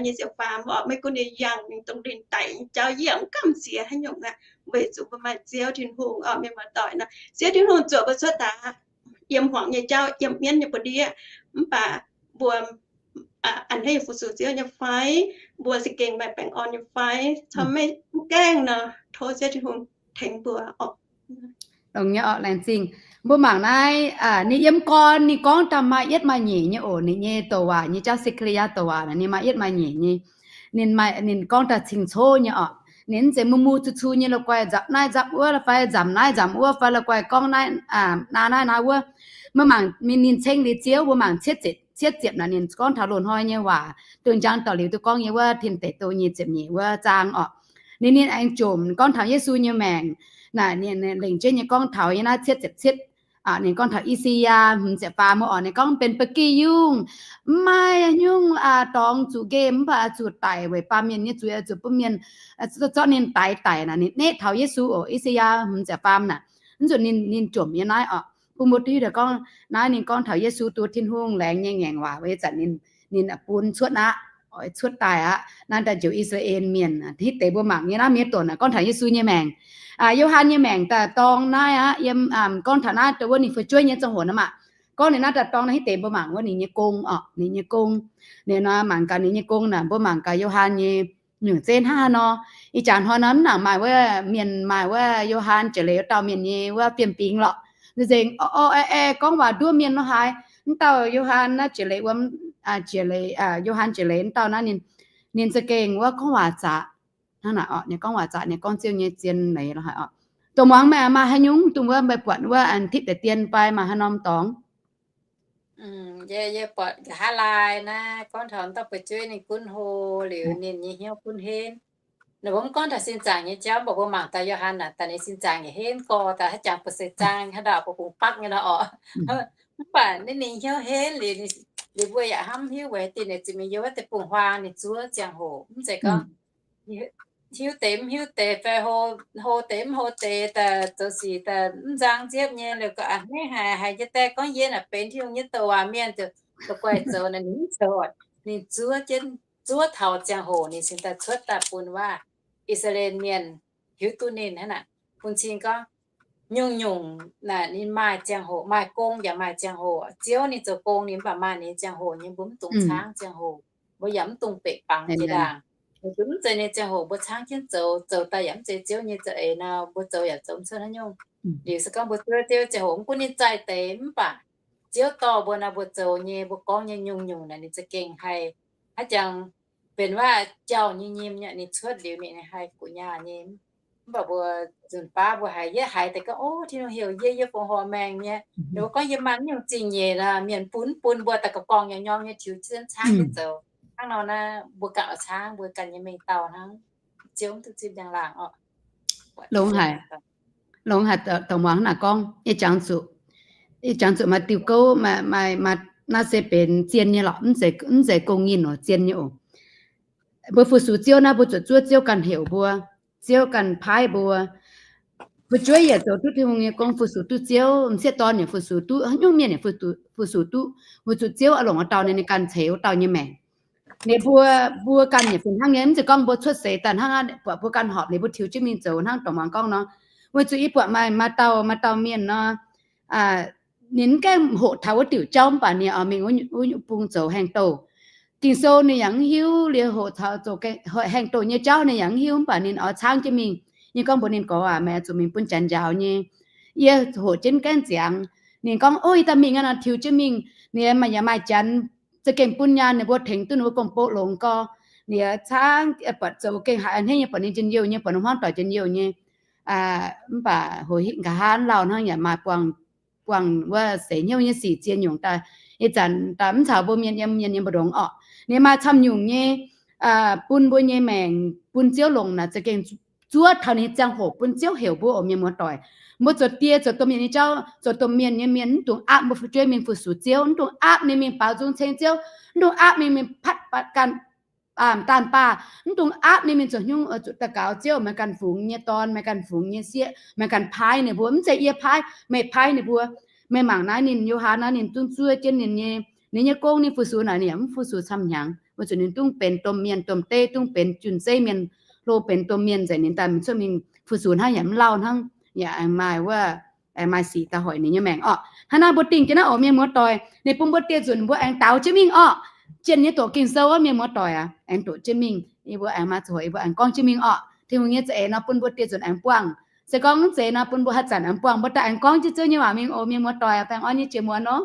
nyei ziepc faam oc, maiv gunv ninh yangh mingh dongh linh daic nyei jauv yie mv gamh nziex haaix nyungc aqv, weic zuqc mbuo maaih Ziouv Tin-Hungh oc, mienh muoz-doic nor. Ziouv Tin-Hungh zuoqc mbuo cuotv daaih yiem hmuangx nyei jauv, yiem mienv nyei buoz-ndiev, mv baac mbuo a'hneiv fu-sux Ziouv nyei fai, mbuo za'gengh maaih baengh orn nyei fai, caux maiv gaengh nor, tov Ziouv Tin-Hungh tengx mbuo oc. Dongh nyei oc, laengz zingh. Mbuo mangc naaiv, ninh yiem gorn ninh gorngv daaih maaih yietv maaih nyeic nyei oc. Ninh nyei douc waac nyei jauv, Se^ka^li^yaa douc waac naaic ninh maaih yietv maaih nyeic nyei. Ninh maaih, ninh gorngv daaih cing-coqv nyei oc. Ninh mv zeiz mu mu cu cu nyei la'guaih nzapc naaiv nzapc wuov fai nzamc naaiv nzamc wuov fai la'guaih gorngv naaiv, naaiv naaiv wuov. Mbuo mangc ninh ceng liuz Ziouv, mbuo mangc cietv ziepc, cietv ziepc naaic ninh gorngv taux loz-hnoi nyei waac, duqv njang dorh liuz duqv gorngv nyei wuov, Tin Deic Douh nyic ziepc nyeic wuov zaang oc. Ninh, ninh aengx jomc gorngv taux Yesu nyei maengc. Naaic ninh lengc jeiv nyei gorngv taux nyei naaiv cietv ziepc cietv. Ninh gorngv taux I^saa^yaa hmz ziepc faam oc. Ninh gorngv benx ba'gi yungh, mv maaih nyungc dorngx zuqc nqemh mv baac zuqc daic weic baamh mienh nyei zuiz, zuqc bun mienh zorqv ninh daix daic naaic. Ninh neqv taux Yesu oc. I^saa^yaa hmz ziepc faam naaic, mv zuqc ninh, ninh jomc nyei naaiv oc. Bun mbuo duqv hiuv daaih gorngv naaiv ninh gorngv taux Yesu, duqv Tin-Hungh laengz nyei ngaengc waac, weic zanc ninh, ninh bun cuotv aqv, oix cuotv daaih aqv, naaiv daaih njoux I^saa^laa^en Mienh. Hitv deix mbuo mangc nyei naaiv mienh dorngx naaic gorngv taux Yesu nyei maengc. Yo^han nyei maengc daaih dorng naaiv aqv, yiem, gorngv taux naaiv dongh wuov ninh fu'jueiv nyei ziangh hoc naaiv maah. Gorngv ninh naaiv daaih dorng naaiv, hitv deix mbuo mangc wuov ninh nyei gong oc, ninh nyei gong. Ninh nor mangc gaax ninh nyei gong naaic, mbuo mangc gaax Yo^han nyei nyungc zeiv hnangv haaix nor. Ih jaax hnoi nor mv nangc maaih wuov mienh maaih wuov Yo^han Jiex Leiz wuov dauh mienh nyei wuov fiem-fingx lorqc. Nzengc o o ae ae gorngv waac nduov mienh nor haaix. Mv dauh Yo^han naaiv Jiex Leiz wuov, Jiex Leiz, Yo^han Jiex Leiz mv dauh naaiv ninh, ninh za'gengh wuov gorngv waac zaqc. Hnangv naaic oc, ninh gorngv waac zaqc, ninh gorngv Ziouv nyei zien leiz lorqc haic oc. Dongh muangx meih maaih haaix nyungc dongh wuov meih buatc wuov aengx tipv deix dien fai maaih haaix norm dorngx? Yie, yie buatc nqa'haav laai naaiv gorngv taux dauh fu'jueiv ninh gunv hlo liuz ninh nyei hnyouv gunv henv. Ninh mbuo mv gorngv taux sin zaangc nyei jauv, mv baac mbuo mangc daaih Yo^han naaic daaih ninh sin zaangc yaac henv gorx, daaih haaix jangx buatc seix zaang haaix ndau buatc bungx bakv nyei nor oc. Mv baac ninh, ninh hnyouv henv liuz, liuz mbuo yaac hnamv hiuv weic haaix diuc ninh zuqc mingh yiem wuov deic-bung-huaang ninh zuov ziangh hoc, mv zeiz gorngv hiuv deix mv hiuv deix fai hlo deix mv hlo deix, daaih zoux sic daaih mv nzang nziepv nyei, liuz ga'naaiv haiz, haiz jienv daaih gorngv yie naaic benx Tin-Hungh nyei douc waac mienh, zoux, la'guaih zoux naaic ninh mv zoux, ninh zuov jienv, zuov taux ziangh hoc ninh cingx daaih cuotv daaih bun wuov I^saa^laa^en Mienh hiuv duqv ninh hnangv naaic. Bun cing gorngv nyungc-nyungc naaic ninh maaih ziangh hoc, maaih gong yaac maaih ziangh hoc. Ziouv ninh zoux gong ninh mv baac maaih ninh nyei ziangh hoc nyei, mbuo mv dungx caangv ziangh hoc, mbuo yaac mv dungx beqc bangc jiex ndaangc. Mv zeiz ninh ziangh hoc mbuo caangv jienv zoux, zoux daaih yaac mv zeiz Ziouv nyei za'eix nor, mbuo zoux yaac zoux mv cuotv haaix nyungc. Liuz se gorngv mbuo zuov Ziouv ziangh hoc mv gunv ninh zaih deix mv baac Ziouv dorh mbuo nor, mbuo zoux nyei, mbuo gorngv nyei nyungc-nyungc naaic ninh za'gengh haih, haaix jangx benx waac jauh nyei nyim nyei, ninh cuotv liuz ninh haih guqc nyaah nyei. Mv baac mbuo nzunc baav mbuo haiz, yie haiz deix gorngv, O, Tin-Hungh heuc yie, yie fongc horc maengc nyei. Ninh mbuo gorngv yie maaih nyungc zingh nyeic, mienh bun, bun mbuo daaih ga'gorngv nyei, nyorm nyei, tiux jienv caangv jienv zoux. Hnangv nor naaiv mbuo ganh oix caangv mbuo ganh nyei mengh dauh hnangv. Ziouv mv duqv zipv njang-laangc oc. Longx haic. Longx haic, dongh muangx naaic gorngv, yie jangx zuqc, yie jangx zuqc maaih diuh gouv, maaih, maaih, naaiv se benx zien nyei lorqc, mv zeiz gong-nyinh oc, zien nyei oc. Mbuo fu-sux Ziouv naaiv, mbuo zuqc zuov Ziouv ganh heuc mbuo, Ziouv ganh paaiv mbuo. Fu'jueiv yaac zoux duqv Tin-Hungh nyei gong, fu-sux duqv Ziouv, m'sieqv dorn yaac fu-sux duqv, haaix nyungc mienh yaac fu-sux duqv, weic zuqc Ziouv oix longc wuov dauh ninh ganh ceix wuov dauh nyei maengc. Ninh mbuo, mbuo ganh yaac fih hnangv nyei, mv zeiz gorngv mbuo cuotv seix daaih hnangv aqv, buatc mbuo ganh horpc ninh mbuo tiux jienv mingh zoux hnangv dongh muangx gorngv nor. Weic zuqc yie buatc maaih, maaih dauh, maaih dauh mienh nor, ninh mv gaengh hoqc taux wuov diuc jauv mv baac ninh oix mingh wuov nyungc bung zoux haengh douh. Ging-Sou ninh yaac mv hiuv, liuz hoqc taux zoux haengh douh nyei jauv ninh yaac mv hiuv, mv baac ninh oix caangv jienv mingh. Yie gorngv mbuox ninh, Gorx aac, meih oix zuqc mingh bun janx njaaux nyei. Yie hoqc jienv gaengh ziangx. Ninh gorngv, O, yie daaih mingh aqv nor, tiux jienv mingh. Ninh yaac maaih janx za'gengh bun nyaanh ninh mbuo tengx duqv ninh mbuo gong-bou longx gorx. Ninh caangv buatc zoux gengh haiz a'hneiv nyei, buatc ninh njien-youh nyei, buatc ninh hmuangv doic njien-youh nyei. Mv baac hoqc nqa'haav lauh hnangv yaac maaih buangh, buangh wuov seix hnyouv nyei sic ziex nyungc daaih. Ih zanc daaih mv caux mbuo mienh yiem mienh nyei mbu'ndongx orqc, ninh maaih camv nyungc nyei bun mbuo nyei maengc bun Ziouv longc naaic za'gengh zuov taux ninh ziangh hoc bun Ziouv heuc mbuo oc, mienh muoz-doic. Mbuo zoux die zoux domh mienh nyei jauv, zoux domh mienh nyei mienh mv dungx aapv mbuo fu'jueiv mingh fu-sux Ziouv, mv dungx aapv ninh mingh baaux nzung ceng Ziouv, mv dungx aapv ninh mingh patv ganh daanh baah, mv dungx aapv ninh mingh zoux haaix nyungc, zuqc daux gaux Ziouv, meih ganh fungx nyei dorn, meih ganh fungx nyei sieqv, meih ganh paaiv ninh mbuo. Mv zeiz yie paaiv, meih paaiv ninh mbuo. Meih mangc naaiv ninh, Yo^han naaiv ninh zungv zuov jienv ninh nyei, ninh nyei gong, ninh fu-sux naaic ninh yaac mv fu-sux camv hnyangx, weic zuqc ninh dungv benx domh mienh domh deiv, dungv benx jun-zeiv mienh, hlo benx domh mienh nzengc, ninh daaih cuotv mingh fu-sux hnangv yaac mv lauh hnangv, yaac aengx maaih wuov, aengx maaih sic daaih hoic ninh nyei maengc orqc. Hnangv naaiv mbuo dingh jienv naaiv oc, mienh muoz-doic, ninh bun mbuo dieh nzunc mbuo aengx daux jienv mingh orqc. Jienh nyei doqc Ging-Sou wuov, mienh muoz-doic aac, aengx doqc jienv mingh, yie mbuo aengx maaih ziangh hoc yie mbuo aengx gorngv jienv mingh orqc. Tin-Hungh nyei za'eix nor bun mbuo dieh nzunc aengx buangh. Se gorngv mv zeiz nor bun mbuo haaix zanc aengx buangh, mbuo daaih aengx gorngv jienv Ziouv nyei waac mingh oc, mienh muoz-doic aac, baengh orn nyei jiex muonz oc.